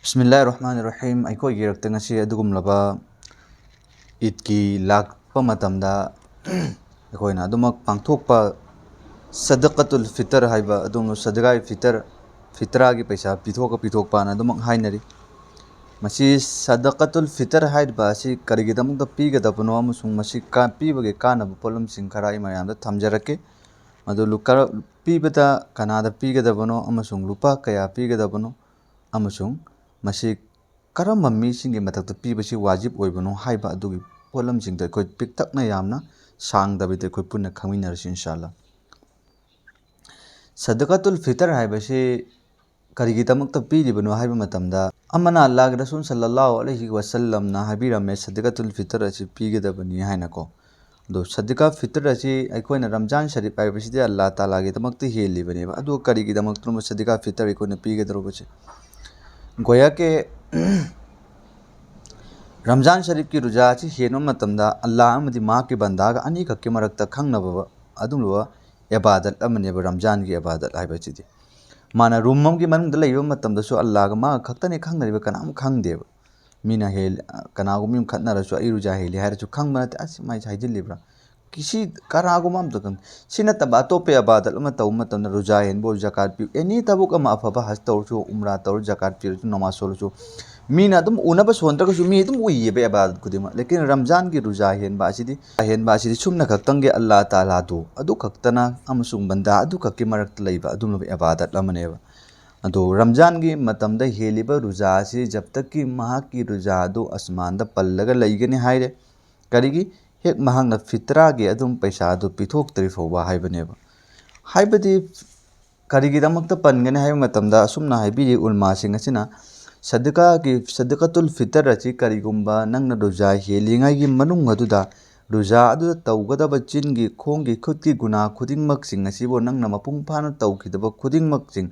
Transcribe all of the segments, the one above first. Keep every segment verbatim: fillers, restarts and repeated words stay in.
ꯕꯤꯁꯃꯤꯜꯂꯥꯍꯤꯔ ꯔꯍꯃꯥꯅꯤꯔ ꯔꯍꯤꯝ꯫ ꯑꯩꯈꯣꯏꯒꯤ ꯏꯔꯛꯇ ꯉꯁꯤ ꯑꯗꯨꯒꯨꯝꯂꯕ ꯏꯗꯀꯤ ꯂꯥꯛꯄ ꯃꯇꯝꯗ ꯑꯩꯈꯣꯏꯅ ꯑꯗꯨꯃꯛ ꯄꯥꯡꯊꯣꯛꯄ ꯁꯗꯀꯇꯨꯜ ꯐꯤꯇꯔ ꯍꯥꯏꯕ ꯑꯗꯨꯒꯨꯝꯂꯕ ꯁꯗꯒꯥꯏ ꯐꯤꯇꯔ, ꯐꯤꯇ꯭ꯔꯥꯒꯤ ꯄꯩꯁꯥ ꯄꯤꯊꯣꯛꯀ ꯄꯤꯊꯣꯛꯄꯅ ꯑꯗꯨꯃꯛ ꯍꯥꯏꯅꯔꯤ꯫ ꯃꯁꯤ ꯁꯗꯀꯇꯨꯜ ꯐꯤꯇꯔ ꯍꯥꯏꯔꯤꯕ ꯑꯁꯤ ꯀꯔꯤꯒꯤꯗꯃꯛꯇ ꯄꯤꯒꯗꯕꯅꯣ ꯑꯃꯁꯨꯡ ꯃꯁꯤ ꯀꯥ-, ꯄꯤꯕꯒꯤ ꯀꯥꯟꯅꯕ ꯄꯣꯠꯂꯝꯁꯤꯡ ꯈꯔ ꯑꯩ ꯃꯌꯥꯝꯗ ꯊꯝꯖꯔꯛꯀꯦ꯫ ꯃꯗꯨ ꯂꯨ-, ꯀꯔ-, ꯄꯤꯕꯗ ꯀꯅꯥꯗ ꯄꯤꯒꯗꯕꯅꯣ ꯑꯃꯁꯨꯡ ꯂꯨꯄꯥ ꯀꯌꯥ ꯄꯤꯒꯗꯕꯅꯣ ꯑꯃꯁꯨꯡ ꯃꯁꯤ ꯀꯔꯝꯕ ꯃꯤꯁꯤꯡꯒꯤ ꯃꯊꯛꯇ ꯄꯤꯕꯁꯤ ꯋꯥꯖꯤꯕ ꯑꯣꯏꯕꯅꯣ ꯍꯥꯏꯕ ꯑꯗꯨꯒꯤ ꯄꯣꯠꯂꯝꯁꯤꯡꯗꯣ ꯑꯩꯈꯣꯏ ꯄꯤꯛꯇꯛꯅ ꯌꯥꯝꯅ ꯁꯥꯡꯗꯕꯤꯗ ꯑꯩꯈꯣꯏ ꯄꯨꯟꯅ ꯈꯪꯃꯤꯟꯅꯔꯁꯤ ꯏꯟꯁꯥ ꯑꯜꯂꯥ꯫ ꯁꯗꯀꯇꯨꯜ ꯐꯤꯇꯔ ꯍꯥꯏꯕꯁꯤ ꯀꯔꯤꯒꯤꯗꯃꯛꯇ ꯄꯤꯔꯤꯕꯅꯣ ꯍꯥꯏꯕ ꯃꯇꯝꯗ, ꯑꯃꯅ ꯑꯜꯂꯥꯍꯒꯤ ꯔꯁꯨꯜ ꯁꯜꯂꯜꯂꯥꯍꯨ ꯑꯂꯩꯍꯤ ꯋꯥꯁꯜꯂꯝꯅ ꯍꯥꯏꯕꯤꯔꯝꯃꯦ, ꯁꯗꯀꯇꯨꯜ ꯐꯤꯇꯔ ꯑꯁꯤ ꯄꯤꯒꯗꯕꯅꯤ ꯍꯥꯏꯅꯀꯣ꯫ ꯑꯗꯣ ꯁꯗꯤꯀꯥ ꯐꯤꯇꯔ ꯑꯁꯤ ꯑꯩꯈꯣꯏꯅ ꯔꯝꯖꯥꯟ ꯁꯔꯤꯐ ꯍꯥꯏꯕꯁꯤꯗꯤ ꯑꯜꯂꯥꯍ ꯇꯥꯂꯥꯒꯤꯗꯃꯛꯇ ꯍꯦꯜꯂꯤꯕꯅꯦꯕ꯫ ꯑꯗꯨ ꯀꯔꯤꯒꯤꯗꯃꯛꯇꯅꯣ ꯁꯗꯤꯀꯥ ꯐꯤꯇꯔ ꯑꯩꯈꯣꯏꯅ ꯄꯤꯒꯗꯧꯔꯤꯕꯁꯦ? ꯒꯣꯌꯥ ꯀꯦ ꯔꯝꯖꯥꯟ ꯁꯔꯤꯐꯀꯤ ꯔꯨꯖꯥ ꯑꯁꯤ ꯍꯦꯟꯕ ꯃꯇꯝꯗ ꯑꯜꯂꯥꯍ ꯑꯃꯗꯤ ꯃꯍꯥꯛꯀꯤ ꯕꯟꯗꯥꯒ ꯑꯅꯤꯈꯛꯀꯤ ꯃꯔꯛꯇ ꯈꯪꯅꯕ ꯑꯗꯨꯒꯨꯝꯂꯕ ꯏꯕꯥꯗꯠ ꯑꯃꯅꯦꯕ ꯔꯝꯖꯥꯟꯒꯤ ꯏꯕꯥꯗꯠ ꯍꯥꯏꯕꯁꯤꯗꯤ꯫ ꯃꯥꯅ ꯔꯨꯝ ꯑꯃꯒꯤ ꯃꯅꯨꯡꯗ ꯂꯩꯕ ꯃꯇꯝꯗꯁꯨ ꯑꯜꯂꯥꯍꯒ ꯃꯥꯒ ꯈꯛꯇꯅꯤ ꯈꯪꯅꯔꯤꯕ, ꯀꯅꯥꯝ ꯈꯪꯗꯦꯕ꯫ ꯃꯤꯅ ꯍꯦꯜ-, ꯀꯅꯥꯒꯨꯝꯕ ꯑꯃ ꯈꯠꯅꯔꯁꯨ ꯑꯩ ꯔꯨꯖꯥ ꯍꯦꯜꯂꯤ ꯍꯥꯏꯔꯁꯨ ꯈꯪꯕ ꯅꯠꯇꯦ, "ꯑꯁ ꯃꯥꯏꯁꯦ ꯍꯥꯏꯖꯤꯜꯂꯤꯕ꯭ꯔꯥ?" ꯀꯤꯁꯤ ꯀꯅꯥꯒꯨꯝꯕ ꯑꯃꯇ ꯈꯪꯗꯦ꯫ ꯁꯤ ꯅꯠꯇꯕ ꯑꯇꯣꯞꯄ ꯏꯕꯥꯗꯠ ꯑꯃ ꯇꯧꯕ ꯃꯇꯝꯗ ꯔꯨꯖꯥ ꯍꯦꯟꯕ ꯑꯣꯏꯔꯁꯨ ꯖꯀꯥꯠ ꯄꯤꯌꯨ, ꯑꯦꯅꯤ ꯊꯕꯛ ꯑꯃ ꯑꯐꯕ ꯍꯖ ꯇꯧꯔꯁꯨ, ꯎꯝꯔꯥ ꯇꯧꯔꯁꯨ, ꯖꯀꯥꯠ ꯄꯤꯔꯁꯨ, ꯅꯃꯥꯖ ꯁꯣꯜꯂꯁꯨ, ꯃꯤꯅ ꯑꯗꯨꯝ ꯎꯅꯕ ꯁꯣꯟꯗ꯭ꯔꯒꯁꯨ ꯃꯤ ꯑꯗꯨꯝ ꯎꯏꯌꯦꯕ ꯏꯕꯥꯗꯠ ꯈꯨꯗꯤꯡꯃꯛ꯫ ꯂꯦꯀꯤꯟ ꯔꯝꯖꯥꯟꯒꯤ ꯔꯨꯖꯥ ꯍꯦꯟꯕ ꯑꯁꯤꯗꯤ, ꯍꯦꯟꯕ ꯑꯁꯤꯗꯤ ꯁꯨꯝꯅ ꯈꯛꯇꯪꯒꯤ ꯑꯜꯂꯥꯍ ꯇꯥꯂꯥꯗꯨ ꯑꯗꯨ ꯈꯛꯇꯅ ꯑꯃꯁꯨꯡ ꯕꯟꯗꯥ ꯑꯗꯨꯈꯛꯀꯤ ꯃꯔꯛꯇ ꯂꯩꯕ ꯑꯗꯨꯒꯨꯝꯂꯕ ꯏꯕꯥꯗꯠ ꯑꯃꯅꯦꯕ꯫ ꯑꯗꯣ ꯔꯝꯖꯥꯟꯒꯤ ꯃꯇꯝꯗ ꯍꯦꯜꯂꯤꯕ ꯔꯨꯖꯥ ꯑꯁꯤ ꯖꯕꯇꯛꯀꯤ ꯃꯍꯥꯛꯀꯤ ꯔꯨꯖꯥ ꯑꯗꯨ ꯑꯁꯃꯥꯟꯗ ꯄꯜꯂꯒ ꯂꯩꯒꯅꯤ ꯍꯥꯏꯔꯦ꯫ ꯀꯔꯤꯒꯤ? ꯍꯦꯛ ꯃꯍꯥꯛꯅ ꯐꯤꯇ꯭ꯔꯥꯒꯤ ꯑꯗꯨꯝ ꯄꯩꯁꯥ ꯑꯗꯨ ꯄꯤꯊꯣꯛꯇ꯭ꯔꯤ ꯐꯥꯎꯕ ꯍꯥꯏꯕꯅꯦꯕ꯫ ꯍꯥꯏꯕꯗꯤ ꯀꯔꯤꯒꯤꯗꯃꯛꯇ ꯄꯟꯒꯅꯤ ꯍꯥꯏꯕ ꯃꯇꯝꯗ ꯑꯁꯨꯝꯅ ꯍꯥꯏꯕꯤꯔꯤ ꯎꯂꯃꯥꯁꯤꯡ ꯑꯁꯤꯅ, ꯁꯗꯀꯥꯒꯤ, ꯁꯗꯀꯇꯨꯜ ꯐꯤꯇꯔ ꯑꯁꯤ ꯀꯔꯤꯒꯨꯝꯕ ꯅꯪꯅ ꯔꯨꯖꯥ ꯍꯦꯜꯂꯤꯉꯩꯒꯤ ꯃꯅꯨꯡ ꯑꯗꯨꯗ ꯔꯨꯖꯥ ꯑꯗꯨꯗ ꯇꯧꯒꯗꯕ ꯆꯤꯟꯒꯤ, ꯈꯣꯡꯒꯤ, ꯈꯨꯠꯀꯤ ꯒꯨꯅꯥ ꯈꯨꯗꯤꯡꯃꯛꯁꯤꯡ ꯑꯁꯤꯕꯨ ꯅꯪꯅ ꯃꯄꯨꯡ ꯐꯥꯅ ꯇꯧꯈꯤꯗꯕ ꯈꯨꯗꯤꯡꯃꯛꯁꯤꯡ,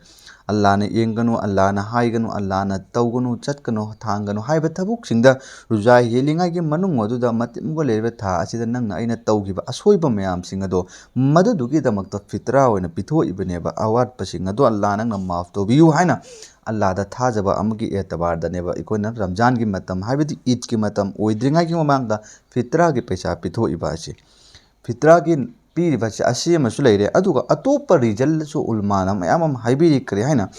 ꯑꯜꯂꯥꯍꯅ ꯌꯦꯡꯒꯅꯨ, ꯑꯜꯂꯥꯍꯅ ꯍꯥꯏꯒꯅꯨ, ꯑꯜꯂꯥꯍꯅ ꯇꯧꯒꯅꯨ, ꯆꯠꯀꯅꯨ, ꯊꯥꯡꯒꯅꯨ ꯍꯥꯏꯕ ꯊꯕꯛꯁꯤꯡꯗ ꯔꯨꯖꯥ ꯍꯦꯜꯂꯤꯉꯩꯒꯤ ꯃꯅꯨꯡ ꯑꯗꯨꯗ ꯃꯇꯤꯛ ꯃꯒꯨꯟ ꯂꯩꯔꯕ ꯊꯥ ꯑꯁꯤꯗ ꯅꯪꯅ ꯑꯩꯅ ꯇꯧꯈꯤꯕ ꯑꯁꯣꯏꯕ ꯃꯌꯥꯝꯁꯤꯡ ꯑꯗꯣ ꯃꯗꯨꯗꯨꯒꯤꯗꯃꯛꯇ ꯐꯤꯇ꯭ꯔꯥ ꯑꯣꯏꯅ ꯄꯤꯊꯣꯛꯏꯕꯅꯦꯕ꯫ ꯑꯋꯥꯠꯄꯁꯤꯡ ꯑꯗꯣ ꯑꯜꯂꯥꯍ ꯅꯪꯅ ꯃꯥꯐ ꯇꯧꯕꯤꯌꯨ ꯍꯥꯏꯅ ꯑꯜꯂꯥꯗ ꯊꯥꯖꯕ ꯑꯃꯒꯤ ꯑꯦꯇꯕꯥꯔꯗꯅꯦꯕ ꯑꯩꯈꯣꯏꯅ ꯔꯝꯖꯥꯟꯒꯤ ꯃꯇꯝ, ꯍꯥꯏꯕꯗꯤ ꯏꯗꯀꯤ ꯃꯇꯝ ꯑꯣꯏꯗ꯭ꯔꯤꯉꯩꯒꯤ ꯃꯃꯥꯡꯗ ꯐꯤꯇ꯭ꯔꯥꯒꯤ ꯄꯩꯁꯥ ꯄꯤꯊꯣꯛꯏꯕ ꯑꯁꯤ꯫ ꯐꯤꯇ꯭ꯔꯥꯒꯤ ꯄꯤꯔꯤꯕꯁꯦ ꯑꯁꯤ ꯑꯃꯁꯨ ꯂꯩꯔꯦ, ꯑꯗꯨꯒ ꯑꯇꯣꯞꯄ ꯔꯤꯖꯟꯁꯨ ꯎꯂꯃꯥꯅ ꯃꯌꯥꯝ ꯑꯃ ꯍꯥꯏꯕꯤꯔꯤ꯫ ꯀꯔꯤ ꯍꯥꯏꯅ?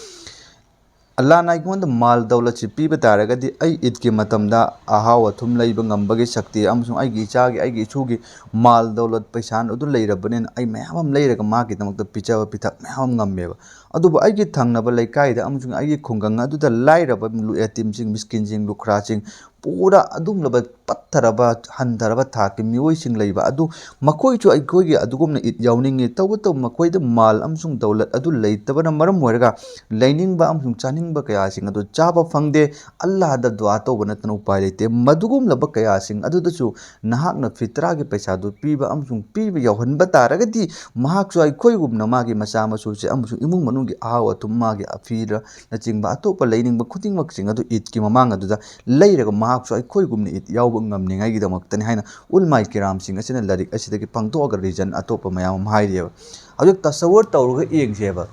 ꯑꯜꯂꯥꯅ ꯑꯩꯉꯣꯟꯗ ꯃꯥꯜ ꯗꯧꯂꯠꯁꯤ ꯄꯤꯕ ꯇꯥꯔꯒꯗꯤ ꯑꯩ ꯏꯗꯀꯤ ꯃꯇꯝꯗ ꯑꯍꯥꯎ ꯑꯊꯨꯝ ꯂꯩꯕ ꯉꯝꯕꯒꯤ ꯁꯛꯇꯤ ꯑꯃꯁꯨꯡ ꯑꯩꯒꯤ ꯏꯆꯥꯒꯤ, ꯑꯩꯒꯤ ꯏꯁꯨꯒꯤ ꯃꯥꯜ ꯗꯧꯂꯠ ꯄꯩꯁꯥ ꯑꯗꯨ ꯂꯩꯔꯕꯅꯤꯅ ꯑꯩ ꯃꯌꯥꯝ ꯑꯃ ꯂꯩꯔꯒ ꯃꯥꯒꯤꯗꯃꯛꯇ ꯄꯤꯖꯕ ꯄꯤꯊꯛ ꯃꯌꯥꯝ ꯑꯃ ꯉꯝꯃꯦꯕ꯫ ꯑꯗꯨꯕꯨ ꯑꯩꯒꯤ ꯊꯪꯅꯕ ꯂꯩꯀꯥꯏꯗ ꯑꯃꯁꯨꯡ ꯑꯩꯒꯤ ꯈꯨꯡꯒꯪ ꯑꯗꯨꯗ ꯂꯥꯏꯔꯕ ꯌꯦꯇꯤꯝꯁꯤꯡ, ꯃꯤꯁꯀꯤꯟꯁꯤꯡ, ꯂꯨꯈ꯭ꯔꯥꯁꯤꯡ, ꯄꯨꯔꯥ ꯑꯗꯨꯒꯨꯝꯂꯕ ꯄꯠꯊꯔꯕ, ꯍꯟꯊꯔꯕ ꯊꯥꯛꯀꯤ ꯃꯤꯑꯣꯏꯁꯤꯡ ꯂꯩꯕ ꯑꯗꯨ, ꯃꯈꯣꯏꯁꯨ ꯑꯩꯈꯣꯏꯒꯤ ꯑꯗꯨꯒꯨꯝꯅ ꯏꯗ ꯌꯥꯎꯅꯤꯡꯉꯤ꯫ ꯇꯧꯕꯇꯕꯨ ꯃꯈꯣꯏꯗ ꯃꯥꯜ ꯑꯃꯁꯨꯡ ꯗꯧꯂꯠ ꯑꯗꯨ ꯂꯩꯇꯕꯅ ꯃꯔꯝ ꯑꯣꯏꯔꯒ ꯂꯩꯅꯤꯡꯕ ꯑꯃꯁꯨꯡ ꯆꯥꯅꯤꯡꯕ ꯀꯌꯥꯁꯤꯡ ꯑꯗꯨ ꯆꯥꯕ ꯐꯪꯗꯦ꯫ ꯑꯜꯂꯥꯗ ꯗꯨꯋꯥ ꯇꯧꯕ ꯅꯠꯇꯅ ꯎꯄꯥꯏ ꯂꯩꯇꯦ꯫ ꯃꯗꯨꯒꯨꯝꯂꯕ ꯀꯌꯥꯁꯤꯡ ꯑꯗꯨꯗꯁꯨ ꯅꯍꯥꯛꯅ ꯐꯤꯇ꯭ꯔꯥꯒꯤ ꯄꯩꯁꯥꯗꯨ ꯄꯤꯕ ꯑꯃꯁꯨꯡ ꯄꯤꯕ ꯌꯥꯎꯍꯟꯕ ꯇꯥꯔꯒꯗꯤ, ꯃꯍꯥꯛꯁꯨ ꯑꯩꯈꯣꯏꯒꯨꯝꯅ ꯃꯥꯒꯤ ꯃꯆꯥ ꯃꯁꯨꯁꯦ ꯑꯃꯁꯨꯡ ꯏꯃꯨꯡ ꯃꯅꯨꯡꯒꯤ ꯑꯍꯥꯎ ꯑꯊꯨꯝ, ꯃꯥꯒꯤ ꯑꯐꯤꯔꯅꯆꯤꯡꯕ ꯑꯇꯣꯞꯄ ꯂꯩꯅꯤꯡꯕ ꯈꯨꯗꯤꯡꯃꯛꯁꯤꯡ ꯑꯗꯨ ꯏꯗꯀꯤ ꯃꯃꯥꯡ ꯑꯗꯨꯗ ꯂꯩꯔꯒ ꯃꯍꯥꯛꯁꯨ ꯑꯩꯈꯣꯏꯒꯨꯝꯅ ꯏꯗ ꯌꯥꯎꯕ ꯉꯝꯅꯤꯡꯉꯥꯏꯒꯤꯗꯃꯛꯇꯅꯤ ꯍꯥꯏꯅ ꯎꯂꯃꯥꯏ ꯀꯤꯔꯥꯝꯁꯤꯡ ꯑꯁꯤꯅ ꯂꯥꯏꯔꯤꯛ ꯑꯁꯤꯗꯒꯤ ꯐꯣꯡꯗꯣꯛꯑꯒ ꯔꯤꯖꯟ ꯑꯇꯣꯞꯄ ꯃꯌꯥꯝ ꯑꯃ ꯍꯥꯏꯔꯤꯑꯕ꯫ ꯍꯧꯖꯤꯛ ꯇꯁꯋꯔ ꯇꯧꯔꯒ ꯌꯦꯡꯁꯦꯕ꯫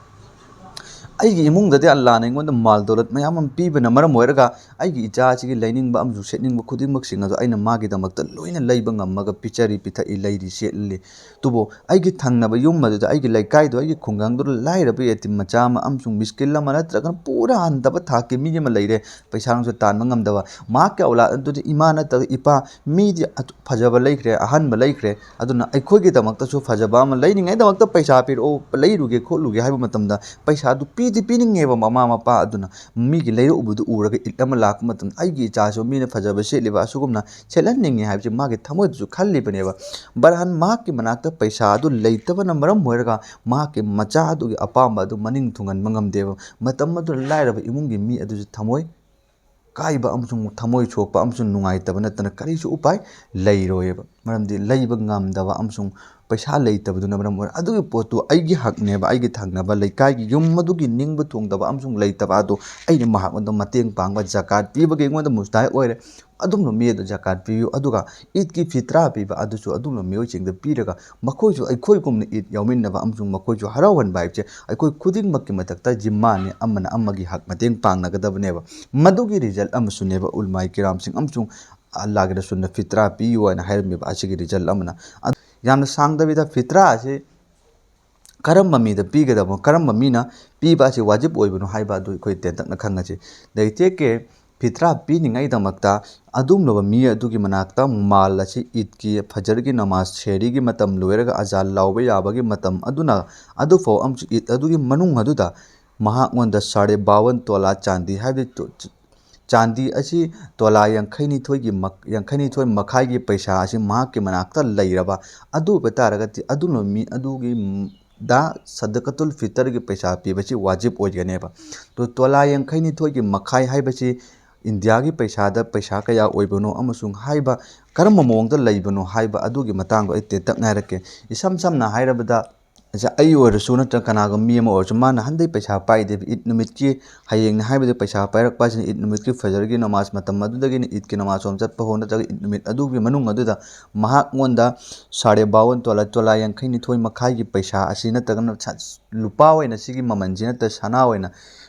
ꯑꯩꯒꯤ ꯏꯃꯨꯡꯗꯗꯤ ꯑꯜꯂꯥꯅ ꯑꯩꯉꯣꯟꯗ ꯃꯥꯜ ꯗꯧꯂꯠ ꯃꯌꯥꯝ ꯑꯃ ꯄꯤꯕꯅ ꯃꯔꯝ ꯑꯣꯏꯔꯒ ꯑꯩꯒꯤ ꯏꯆꯥꯁꯤꯒꯤ ꯂꯩꯅꯤꯡꯕ ꯑꯃꯁꯨꯡ ꯁꯦꯠꯅꯤꯡꯕ ꯈꯨꯗꯤꯡꯃꯛꯁꯤꯡ ꯑꯗꯨ ꯑꯩꯅ ꯃꯥꯒꯤꯗꯃꯛꯇ ꯂꯣꯏꯅ ꯂꯩꯕ ꯉꯝꯃꯒ ꯄꯤꯖꯔꯤ, ꯄꯤꯊꯛꯏ, ꯂꯩꯔꯤ, ꯁꯦꯠꯂꯤ꯫ ꯑꯗꯨꯕꯨ ꯑꯩꯒꯤ ꯊꯪꯅꯕ ꯌꯨꯝ ꯑꯗꯨꯗ, ꯑꯩꯒꯤ ꯂꯩꯀꯥꯏꯗꯨ, ꯑꯩꯒꯤ ꯈꯨꯡꯒꯪꯗꯨꯗ ꯂꯥꯏꯔꯕ ꯌꯦꯇꯤꯝ ꯃꯆꯥ ꯑꯃ ꯑꯃꯁꯨꯡ ꯃꯤꯁꯀꯤꯜ ꯑꯃ ꯅꯠꯇ꯭ꯔꯒꯅ ꯄꯨꯔꯥ ꯍꯟꯊꯕ ꯊꯥꯛꯀꯤ ꯃꯤ ꯑꯃ ꯂꯩꯔꯦ, ꯄꯩꯁꯥ ꯅꯨꯡꯁꯥ ꯇꯥꯟꯕ ꯉꯝꯗꯕ꯫ ꯃꯍꯥꯛꯀꯤ ꯑꯧꯂꯥꯗ ꯑꯗꯨꯗꯤ ꯏꯃꯥ ꯅꯠꯇ꯭ꯔꯒ ꯏꯄꯥ, ꯃꯤꯗꯤ ꯑꯗꯨ ꯐꯖꯕ ꯂꯩꯈ꯭ꯔꯦ, ꯑꯍꯟꯕ ꯂꯩꯈ꯭ꯔꯦ, ꯑꯗꯨꯅ ꯑꯩꯈꯣꯏꯒꯤꯗꯃꯛꯇꯁꯨ ꯐꯖꯕ ꯑꯃ ꯂꯩꯅꯤꯡꯉꯥꯏꯗꯃꯛꯇ ꯄꯩꯁꯥ ꯄꯤꯔꯛꯑꯣ, ꯂꯩꯔꯨꯒꯦ ꯈꯣꯠꯂꯨꯒꯦ ꯍꯥꯏꯕ ꯃꯇꯝꯗ ꯄꯩꯁꯥꯗꯨ ꯄꯤꯗꯤ ꯄꯤꯅꯤꯡꯉꯦꯕ ꯃꯃꯥ ꯃꯄꯥ ꯑꯗꯨꯅ꯫ ꯃꯤꯒꯤ ꯂꯩꯔꯛꯎꯕꯗꯨ ꯎꯔꯒ ꯏꯠ ꯑꯃ ꯂꯥꯛꯄ ꯃꯇꯝꯗ ꯑꯩꯒꯤ ꯏꯆꯥꯁꯨ ꯃꯤꯅ ꯐꯖꯕ ꯁꯦꯠꯂꯤꯕ ꯑꯁꯤꯒꯨꯝꯅ ꯁꯦꯠꯍꯟꯅꯤꯡꯉꯤ ꯍꯥꯏꯕꯁꯤ ꯃꯥꯒꯤ ꯊꯃꯣꯏꯗꯁꯨ ꯈꯜꯂꯤꯕꯅꯦꯕ꯫ ꯕꯔꯍꯥꯟ ꯃꯍꯥꯛꯀꯤ ꯃꯅꯥꯛꯇ ꯄꯩꯁꯥ ꯑꯗꯨ ꯂꯩꯇꯕꯅ ꯃꯔꯝ ꯑꯣꯏꯔꯒ ꯃꯍꯥꯛꯀꯤ ꯃꯆꯥ ꯑꯗꯨꯒꯤ ꯑꯄꯥꯝꯕ ꯑꯗꯨ ꯃꯅꯤꯡ ꯊꯨꯡꯍꯟꯕ ꯉꯝꯗꯦꯕ꯫ ꯃꯇꯝ ꯑꯗꯨꯗ ꯂꯥꯏꯔꯕ ꯏꯃꯨꯡꯒꯤ ꯃꯤ ꯑꯗꯨꯁꯨ ꯊꯃꯣꯏ ꯀꯥꯏꯕ ꯑꯃꯁꯨꯡ ꯊꯃꯣꯏ ꯁꯣꯛꯄ ꯑꯃꯁꯨꯡ ꯅꯨꯡꯉꯥꯏꯇꯕ ꯅꯠꯇꯅ ꯀꯔꯤꯁꯨ ꯎꯄꯥꯏ ꯂꯩꯔꯣꯏꯕ꯫ ꯃꯔꯝꯗꯤ ꯂꯩꯕ ꯉꯝꯗꯕ ꯑꯃꯁꯨꯡ ꯄꯩꯁꯥ ꯂꯩꯇꯕꯗꯨꯅ ꯃꯔꯝ ꯑꯣꯏꯔ ꯑꯗꯨꯒꯤ ꯄꯣꯠꯇꯨ ꯑꯩꯒꯤ ꯍꯛꯅꯦꯕ, ꯑꯩꯒꯤ ꯊꯪꯅꯕ ꯂꯩꯀꯥꯏꯒꯤ ꯌꯨꯝ ꯑꯗꯨꯒꯤ ꯅꯤꯡꯕ ꯊꯨꯡꯗꯕ ꯑꯃꯁꯨꯡ ꯂꯩꯇꯕ ꯑꯗꯨ ꯑꯩꯅ ꯃꯍꯥꯛꯉꯣꯟꯗ ꯃꯇꯦꯡ ꯄꯥꯡꯕ, ꯖꯀꯥꯠ ꯄꯤꯕꯒꯤ ꯑꯩꯉꯣꯟꯗ ꯃꯨꯁꯇꯥꯍꯤꯛ ꯑꯣꯏꯔꯦ꯫ ꯑꯗꯨꯝꯕ ꯃꯤ ꯑꯗꯨ ꯖꯀꯥꯠ ꯄꯤꯌꯨ꯫ ꯑꯗꯨꯒ ꯏꯗꯀꯤ ꯐꯤꯇ꯭ꯔꯥ ꯄꯤꯕ ꯑꯗꯨꯁꯨ ꯑꯗꯨꯝꯕ ꯃꯤꯑꯣꯏꯁꯤꯡꯗ ꯄꯤꯔꯒ ꯃꯈꯣꯏꯁꯨ ꯑꯩꯈꯣꯏꯒꯨꯝꯅ ꯏꯗ ꯌꯥꯎꯃꯤꯟꯅꯕ ꯑꯃꯁꯨꯡ ꯃꯈꯣꯏꯁꯨ ꯍꯔꯥꯎꯍꯟꯕ ꯍꯥꯏꯕꯁꯦ ꯑꯩꯈꯣꯏ ꯈꯨꯗꯤꯡꯃꯛꯀꯤ ꯃꯊꯛꯇ ꯖꯤꯝꯃꯥꯅꯤ, ꯑꯃꯅ ꯑꯃꯒꯤ ꯍꯛ ꯃꯇꯦꯡ ꯄꯥꯡꯅꯒꯗꯕꯅꯦꯕ꯫ ꯃꯗꯨꯒꯤ ꯔꯤꯖꯜꯠ ꯑꯃꯁꯨꯅꯦꯕ ꯎꯂꯃꯥꯏ ꯀꯤꯔꯥꯝꯁꯤꯡ ꯑꯃꯁꯨꯡ ꯑꯜꯂꯥꯍꯒꯤ ꯔꯁꯨꯜꯅ ꯐꯤꯇ꯭ꯔꯥ ꯄꯤꯌꯨ ꯍꯥꯏꯅ ꯍꯥꯏꯔꯝꯃꯤꯕ ꯑꯁꯤꯒꯤ ꯔꯤꯖꯜꯠ ꯑꯃꯅ꯫ ꯑꯗꯨ ꯌꯥꯝꯅ ꯁꯥꯡꯗꯕꯤꯗ ꯐꯤꯇ꯭ꯔꯥ ꯑꯁꯤ ꯀꯔꯝꯕ ꯃꯤꯗ ꯄꯤꯒꯗꯕꯅꯣ, ꯀꯔꯝꯕ ꯃꯤꯅ ꯄꯤꯕ ꯑꯁꯤ ꯋꯥꯖꯤꯕ ꯑꯣꯏꯕꯅꯣ ꯍꯥꯏꯕ ꯑꯗꯨ ꯑꯩꯈꯣꯏ ꯇꯦꯟꯇꯛꯅ ꯈꯪꯉꯁꯤ꯫ ꯂꯩꯇꯦꯛꯀꯦ ꯐꯤꯇ꯭ꯔꯥ ꯄꯤꯅꯤꯡꯉꯥꯏꯗꯃꯛꯇ ꯑꯗꯨꯒꯨꯝꯂꯕ ꯃꯤ ꯑꯗꯨꯒꯤ ꯃꯅꯥꯛꯇ ꯃꯥꯜ ꯑꯁꯤ ꯏꯗꯀꯤ ꯐꯖꯔꯒꯤ ꯅꯃꯥꯖ, ꯁꯦꯍꯔꯤꯒꯤ ꯃꯇꯝ ꯂꯣꯏꯔꯒ ꯑꯖꯥꯟ ꯂꯥꯎꯕ ꯌꯥꯕꯒꯤ ꯃꯇꯝ ꯑꯗꯨꯅ ꯑꯗꯨꯐꯥꯎ ꯑꯃꯁꯨꯡ ꯏꯗ ꯑꯗꯨꯒꯤ ꯃꯅꯨꯡ ꯑꯗꯨꯗ ꯃꯍꯥꯛꯉꯣꯟꯗ ꯁꯥꯔꯦ ꯕꯥꯋꯟ ꯇꯣꯂꯥ ꯆꯥꯟꯗꯤ, ꯍꯥꯏꯕꯗꯤ ꯇꯣ-, ꯆꯥꯟꯗꯤ ꯑꯁꯤ ꯇꯣꯂꯥ ꯌꯥꯡꯈꯩꯅꯤꯊꯣꯏꯒꯤ ꯃꯛ-, ꯌꯥꯡꯈꯩꯅꯤꯊꯣꯏ ꯃꯈꯥꯏꯒꯤ ꯄꯩꯁꯥ ꯑꯁꯤ ꯃꯍꯥꯛꯀꯤ ꯃꯅꯥꯛꯇ ꯂꯩꯔꯕ ꯑꯗꯨ ꯑꯣꯏꯕ ꯇꯥꯔꯒꯗꯤ ꯑꯗꯨꯒꯨꯝꯂꯕ ꯃꯤ ꯑꯗꯨꯒꯤ ꯗ ꯁꯗꯀꯇꯨꯜ ꯐꯤꯇꯔꯒꯤ ꯄꯩꯁꯥ ꯄꯤꯕꯁꯤ ꯋꯥꯖꯤꯕ ꯑꯣꯏꯒꯅꯦꯕ꯫ ꯇꯣ-, ꯇꯣꯂꯥ ꯌꯥꯡꯈꯩꯅꯤꯊꯣꯏꯒꯤ ꯃꯈꯥꯏ ꯍꯥꯏꯕꯁꯤ ꯏꯟꯗꯤꯌꯥꯒꯤ ꯄꯩꯁꯥꯗ ꯄꯩꯁꯥ ꯀꯌꯥ ꯑꯣꯏꯕꯅꯣ ꯑꯃꯁꯨꯡ ꯍꯥꯏꯕ ꯀꯔꯝꯕ ꯃꯑꯣꯡꯗ ꯂꯩꯕꯅꯣ ꯍꯥꯏꯕ ꯑꯗꯨꯒꯤ ꯃꯇꯥꯡꯗꯣ ꯑꯩ ꯇꯦꯟꯇꯛꯅ ꯍꯥꯏꯔꯛꯀꯦ꯫ ꯏꯁꯝ ꯁꯝꯅ ꯍꯥꯏꯔꯕꯗ, ꯑꯩ ꯑꯣꯏꯔꯁꯨ ꯅꯠꯇ꯭ꯔꯒ ꯀꯅꯥꯒꯨꯝꯕ ꯃꯤ ꯑꯃ ꯑꯣꯏꯔꯁꯨ, ꯃꯥꯅ ꯍꯟꯗꯩ ꯄꯩꯁꯥ ꯄꯥꯏꯗꯦ, ꯏꯗ ꯅꯨꯃꯤꯠꯀꯤ ꯍꯌꯦꯡꯅꯤ ꯍꯥꯏꯕꯗ ꯄꯩꯁꯥ ꯄꯥꯏꯔꯛꯄ ꯍꯥꯏꯁꯤꯅ ꯏꯗ ꯅꯨꯃꯤꯠꯀꯤ ꯐꯖꯔꯒꯤ ꯅꯃꯥꯖ ꯃꯇꯝ ꯑꯗꯨꯗꯒꯤꯅ ꯏꯗꯀꯤ ꯅꯃꯥꯖ ꯁꯣꯝ ꯆꯠꯄ ꯍꯧ ꯅꯠꯇ꯭ꯔꯒ ꯏꯗ ꯅꯨꯃꯤꯠ ꯑꯗꯨꯒꯤ ꯃꯅꯨꯡ ꯑꯗꯨꯗ ꯃꯍꯥꯛꯉꯣꯟꯗ ꯁꯥꯔꯦ ꯕꯥꯋꯟ ꯇꯣꯂꯥ, ꯇꯣꯂꯥ ꯌꯥꯡꯈꯩꯅꯤꯊꯣꯏ ꯃꯈꯥꯏꯒꯤ ꯄꯩꯁꯥ ꯑꯁꯤ ꯅꯠꯇ꯭ꯔꯒꯅ ꯁ-, ꯂꯨꯄꯥ ꯑꯣꯏꯅ ꯁꯤꯒꯤ ꯃꯃꯜꯁꯤ ꯅꯠꯇ꯭ꯔ ꯁꯅꯥ ꯑꯣꯏꯅ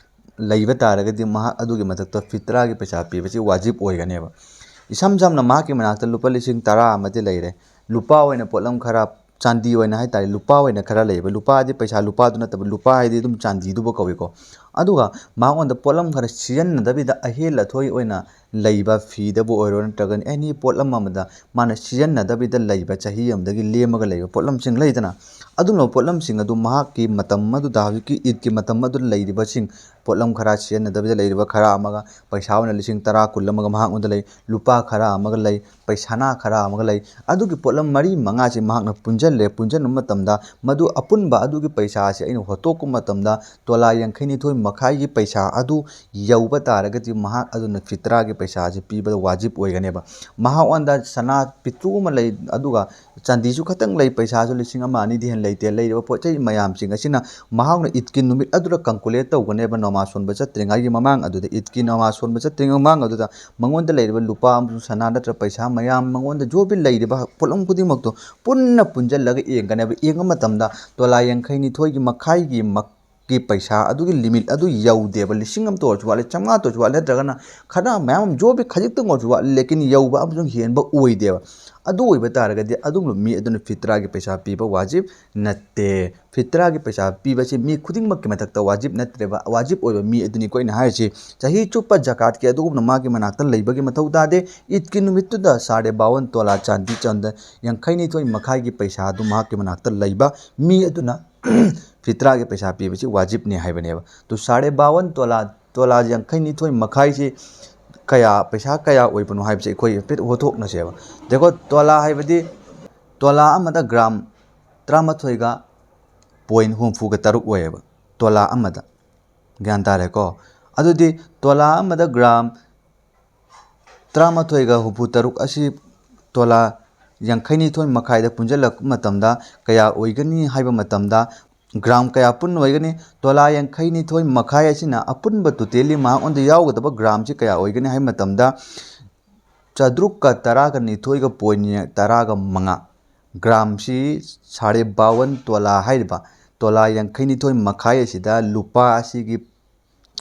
ꯂꯩꯕ ꯇꯥꯔꯒꯗꯤ ꯃꯍꯥꯛ ꯑꯗꯨꯒꯤ ꯃꯊꯛꯇ ꯐꯤꯇ꯭ꯔꯥꯒꯤ ꯄꯩꯁꯥ ꯄꯤꯕꯁꯤ ꯋꯥꯖꯤꯕ ꯑꯣꯏꯒꯅꯦꯕ꯫ ꯏꯁꯝ ꯁꯝꯅ ꯃꯍꯥꯛꯀꯤ ꯃꯅꯥꯛꯇ ꯂꯨꯄꯥ ꯂꯤꯁꯤꯡ ꯇꯔꯥ ꯑꯃꯗꯤ ꯂꯩꯔꯦ꯫ ꯂꯨꯄꯥ ꯑꯣꯏꯅ ꯄꯣꯠꯂꯝ ꯈꯔ, ꯆꯥꯟꯗꯤ ꯑꯣꯏꯅ ꯍꯥꯏ ꯇꯥꯔꯦ, ꯂꯨꯄꯥ ꯑꯣꯏꯅ ꯈꯔ ꯂꯩꯕ, ꯂꯨꯄꯥꯗꯤ ꯄꯩꯁꯥ ꯂꯨꯄꯥꯗꯨ ꯅꯠꯇꯕ, ꯂꯨꯄꯥ ꯍꯥꯏꯗꯤ ꯑꯗꯨꯝ ꯆꯥꯟꯗꯤꯗꯨꯕꯨ ꯀꯧꯏꯀꯣ꯫ ꯑꯗꯨꯒ ꯃꯉꯣꯟꯗ ꯄꯣꯠꯂꯝ ꯈꯔ ꯁꯤꯖꯤꯟꯅꯗꯕꯤꯗ ꯑꯍꯦꯜ ꯑꯊꯣꯏ ꯑꯣꯏꯅ ꯂꯩꯕ, ꯐꯤꯗꯕꯨ ꯑꯣꯏꯔꯣ ꯅꯠꯇ꯭ꯔꯒꯅ ꯑꯦꯅꯤ ꯄꯣꯠꯂꯝ ꯑꯃꯗ ꯃꯥꯅ ꯁꯤꯖꯤꯟꯅꯗꯕꯤꯗ ꯂꯩꯕ, ꯆꯍꯤ ꯑꯃꯗꯒꯤ ꯂꯦꯝꯃꯒ ꯂꯩꯕ ꯄꯣꯠꯂꯝꯁꯤꯡ ꯂꯩꯗꯅ, ꯑꯗꯨꯒꯨꯝꯂꯕ ꯄꯣꯠꯂꯝꯁꯤꯡ ꯑꯗꯨ ꯃꯍꯥꯛꯀꯤ ꯃꯇꯝ ꯑꯗꯨꯗ, ꯍꯧꯖꯤꯛꯀꯤ ꯏꯗꯀꯤ ꯃꯇꯝ ꯑꯗꯨꯗ ꯂꯩꯔꯤꯕꯁꯤꯡ, ꯄꯣꯠꯂꯝ ꯈꯔ ꯁꯤꯖꯤꯟꯅꯗꯕꯤꯗ ꯂꯩꯔꯤꯕ ꯈꯔ ꯑꯃꯒ, ꯄꯩꯁꯥ ꯑꯣꯏꯅ ꯂꯤꯁꯤꯡ ꯇꯔꯥ, ꯀꯨꯟ ꯑꯃꯒ ꯃꯍꯥꯛꯉꯣꯟꯗ ꯂꯩ, ꯂꯨꯄꯥ ꯈꯔ ꯑꯃꯒ ꯂꯩ, ꯄꯩꯁꯥꯅꯥ ꯈꯔ ꯑꯃꯒ ꯂꯩ꯫ ꯑꯗꯨꯒꯤ ꯄꯣꯠꯂꯝ ꯃꯔꯤ ꯃꯉꯥꯁꯤ ꯃꯍꯥꯛꯅ ꯄꯨꯟꯁꯤꯜꯂꯦ꯫ ꯄꯨꯟꯁꯤꯟꯕ ꯃꯇꯝꯗ ꯃꯗꯨ ꯑꯄꯨꯟꯕ ꯑꯗꯨꯒꯤ ꯄꯩꯁꯥ ꯑꯁꯤ ꯑꯩꯅ ꯍꯣꯠꯇꯣꯛꯄ ꯃꯇꯝꯗ ꯇꯣꯂꯥ ꯌꯥꯡꯈꯩꯅꯤꯊꯣꯏ ꯃꯈꯥꯏꯒꯤ ꯄꯩꯁꯥ ꯑꯗꯨ ꯌꯧꯕ ꯇꯥꯔꯒꯗꯤ ꯃꯍꯥꯛ ꯑꯗꯨꯅ ꯐꯤꯇ꯭ꯔꯥꯒꯤ ꯄꯩꯁꯥꯁꯤ ꯄꯤꯕꯗ ꯋꯥꯖꯤꯕ ꯑꯣꯏꯒꯅꯦꯕ꯫ ꯃꯍꯥꯛꯉꯣꯟꯗ ꯁꯅꯥ ꯄꯤꯇ꯭ꯔꯨꯛ ꯑꯃ ꯂꯩ, ꯑꯗꯨꯒ ꯆꯥꯟꯗꯤꯁꯨ ꯈꯇꯪ ꯂꯩ, ꯄꯩꯁꯥꯁꯨ ꯂꯤꯁꯤꯡ ꯑꯃ ꯑꯅꯤꯗꯤ ꯍꯦꯟꯅ ꯂꯩꯇꯦ꯫ ꯂꯩꯔꯤꯕ ꯄꯣꯠ ꯆꯩ ꯃꯌꯥꯝꯁꯤꯡ ꯑꯁꯤꯅ ꯃꯍꯥꯛꯅ ꯏꯗꯀꯤ ꯅꯨꯃꯤꯠ ꯑꯗꯨꯗ ꯀꯪꯀꯨꯂꯦꯠ ꯇꯧꯒꯅꯦꯕ, ꯅꯃꯥꯖ ꯁꯣꯟꯕ ꯆꯠꯇ꯭ꯔꯤꯉꯩꯒꯤ ꯃꯃꯥꯡ ꯑꯗꯨꯗ, ꯏꯗꯀꯤ ꯅꯃꯥꯖ ꯁꯣꯟꯕ ꯆꯠꯇ꯭ꯔꯤꯉꯩ ꯃꯃꯥꯡ ꯑꯗꯨꯗ ꯃꯉꯣꯟꯗ ꯂꯩꯔꯤꯕ ꯂꯨꯄꯥ ꯑꯃꯁꯨꯡ ꯁꯅꯥ ꯅꯠꯇ꯭ꯔꯒ ꯄꯩꯁꯥ ꯃꯌꯥꯝ, ꯃꯉꯣꯟꯗ ꯖꯣꯕꯤ ꯂꯩꯔꯤꯕ ꯄꯣꯠꯂꯝ ꯈꯨꯗꯤꯡꯃꯛꯇꯣ ꯄꯨꯟꯅ ꯄꯨꯟꯁꯤꯜꯂꯒ ꯌꯦꯡꯒꯅꯦꯕ꯫ ꯌꯦꯡꯕ ꯃꯇꯝꯗ ꯇꯣꯂꯥ ꯌꯥꯡꯈꯩ ꯅꯤꯊꯣꯏꯒꯤ ꯃꯈꯥꯏꯒꯤ ꯃꯛ-, ꯀꯤ ꯄꯩꯁꯥ ꯑꯗꯨꯒꯤ ꯂꯤꯃꯤꯠ ꯑꯗꯨ ꯌꯧꯗꯦꯕ꯫ ꯂꯤꯁꯤꯡ ꯑꯃꯇ ꯑꯣꯏꯔꯁꯨ ꯋꯥꯠꯂꯦ, ꯆꯥꯝꯃꯉꯥꯇ ꯑꯣꯏꯔꯁꯨ ꯋꯥꯠꯂꯦ, ꯅꯠꯇ꯭ꯔꯒꯅ ꯈꯔ ꯃꯌꯥꯝ ꯑꯃ ꯖꯣꯕꯤ ꯈꯖꯤꯛꯇꯪ ꯑꯣꯏꯔꯁꯨ ꯋꯥꯠꯂꯦ, ꯂꯦꯀꯤꯟ ꯌꯧꯕ ꯑꯃꯁꯨꯡ ꯍꯦꯟꯕ ꯑꯣꯏꯗꯦꯕ꯫ ꯑꯗꯨ ꯑꯣꯏꯕ ꯇꯥꯔꯒꯗꯤ ꯑꯗꯨꯒꯨꯝꯕ ꯃꯤ ꯑꯗꯨꯅ ꯐꯤꯇ꯭ꯔꯥꯒꯤ ꯄꯩꯁꯥ ꯄꯤꯕ ꯋꯥꯖꯤꯕ ꯅꯠꯇꯦ꯫ ꯐꯤꯇ꯭ꯔꯥꯒꯤ ꯄꯩꯁꯥ ꯄꯤꯕꯁꯤ ꯃꯤ ꯈꯨꯗꯤꯡꯃꯛꯀꯤ ꯃꯊꯛꯇ ꯋꯥꯖꯤꯕ ꯅꯠꯇ꯭ꯔꯦꯕ, ꯋꯥꯖꯤꯕ ꯑꯣꯏꯕ ꯃꯤ ꯑꯗꯨꯅꯤꯀꯣ ꯑꯩꯅ ꯍꯥꯏꯔꯤꯁꯤ꯫ ꯆꯍꯤ ꯆꯨꯞꯄ ꯖꯀꯥꯠꯀꯤ ꯑꯗꯨꯒꯨꯝꯅ ꯃꯥꯒꯤ ꯃꯅꯥꯛꯇ ꯂꯩꯕꯒꯤ ꯃꯊꯧ ꯇꯥꯗꯦ꯫ ꯏꯗꯀꯤ ꯅꯨꯃꯤꯠꯇꯨꯗ ꯁꯥꯔꯦ ꯕꯥꯋꯟ ꯇꯣꯂꯥ ꯆꯥꯟꯗꯤ ꯆꯟꯗ ꯌꯥꯡꯈꯩ ꯅꯤꯊꯣꯏ ꯃꯈꯥꯏꯒꯤ ꯄꯩꯁꯥ ꯑꯗꯨ ꯃꯍꯥꯛꯀꯤ ꯃꯅꯥꯛꯇ ꯂꯩꯕ ꯃꯤ ꯑꯗꯨꯅ ꯐꯤꯇ꯭ꯔꯥꯒꯤ ꯄꯩꯁꯥ ꯄꯤꯕꯁꯤ ꯋꯥꯖꯤꯕꯅꯤ ꯍꯥꯏꯕꯅꯦꯕ꯫ ꯇꯨ ꯁꯥꯔꯦ ꯕꯥꯋꯟ ꯇꯣꯂꯥ, ꯇꯣꯂꯥ ꯌꯥꯡꯈꯩ ꯅꯤꯊꯣꯏ ꯃꯈꯥꯏꯁꯤ ꯀꯌꯥ, ꯄꯩꯁꯥ ꯀꯌꯥ ꯑꯣꯏꯕꯅꯣ ꯍꯥꯏꯕꯁꯤ ꯑꯩꯈꯣꯏ ꯍꯥꯏꯐꯦꯠ ꯍꯣꯠꯇꯣꯛꯅꯁꯦꯕ꯫ ꯗꯦꯈꯣ, ꯇꯣꯂꯥ ꯍꯥꯏꯕꯗꯤ ꯇꯣꯂꯥ ꯑꯃꯗ ꯒ꯭ꯔꯥꯝ ꯇꯔꯥꯃꯥꯊꯣꯏꯒ ꯄꯣꯏꯟ ꯍꯨꯝꯐꯨꯒ ꯇꯔꯨꯛ ꯑꯣꯏꯌꯦꯕ, ꯇꯣꯂꯥ ꯑꯃꯗ꯫ ꯒ꯭ꯌꯥꯟ ꯇꯥꯔꯦꯀꯣ? ꯑꯗꯨꯗꯤ ꯇꯣꯂꯥ ꯑꯃꯗ ꯒ꯭ꯔꯥꯝ ꯇꯔꯥꯃꯥꯊꯣꯏꯒ ꯍꯨꯝꯐꯨ ꯇꯔꯨꯛ ꯑꯁꯤ ꯇꯣꯂꯥ ꯌꯥꯡꯈꯩ ꯅꯤꯊꯣꯏ ꯃꯈꯥꯏꯗ ꯄꯨꯟꯁꯤꯜꯂꯛꯄ ꯃꯇꯝꯗ ꯀꯌꯥ ꯑꯣꯏꯒꯅꯤ ꯍꯥꯏꯕ ꯃꯇꯝꯗ, ꯒ꯭ꯔꯥꯝ ꯀꯌꯥ ꯄꯨꯟꯅ ꯑꯣꯏꯒꯅꯤ? ꯇꯣꯂꯥ ꯌꯥꯡꯈꯩ ꯅꯤꯊꯣꯏ ꯃꯈꯥꯏ ꯑꯁꯤꯅ ꯑꯄꯨꯟꯕ ꯇꯣꯇꯦꯜꯂꯤ ꯃꯍꯥꯛꯉꯣꯟꯗ ꯌꯥꯎꯒꯗꯕ ꯒ꯭ꯔꯥꯝꯁꯤ ꯀꯌꯥ ꯑꯣꯏꯒꯅꯤ ꯍꯥꯏꯕ ꯃꯇꯝꯗ, ꯆꯥꯇ꯭ꯔꯨꯛꯀ ꯇꯔꯥꯒ ꯅꯤꯊꯣꯏꯒ ꯄꯣꯏꯟ ꯇꯔꯥꯒ ꯃꯉꯥ꯫ ꯒ꯭ꯔꯥꯝꯁꯤ ꯁꯥꯔꯦ ꯕꯥꯋꯟ ꯇꯣꯂꯥ ꯍꯥꯏꯔꯤꯕ ꯇꯣꯂꯥ ꯌꯥꯡꯈꯩ ꯅꯤꯊꯣꯏ ꯃꯈꯥꯏ ꯑꯁꯤꯗ ꯂꯨꯄꯥ ꯑꯁꯤꯒꯤ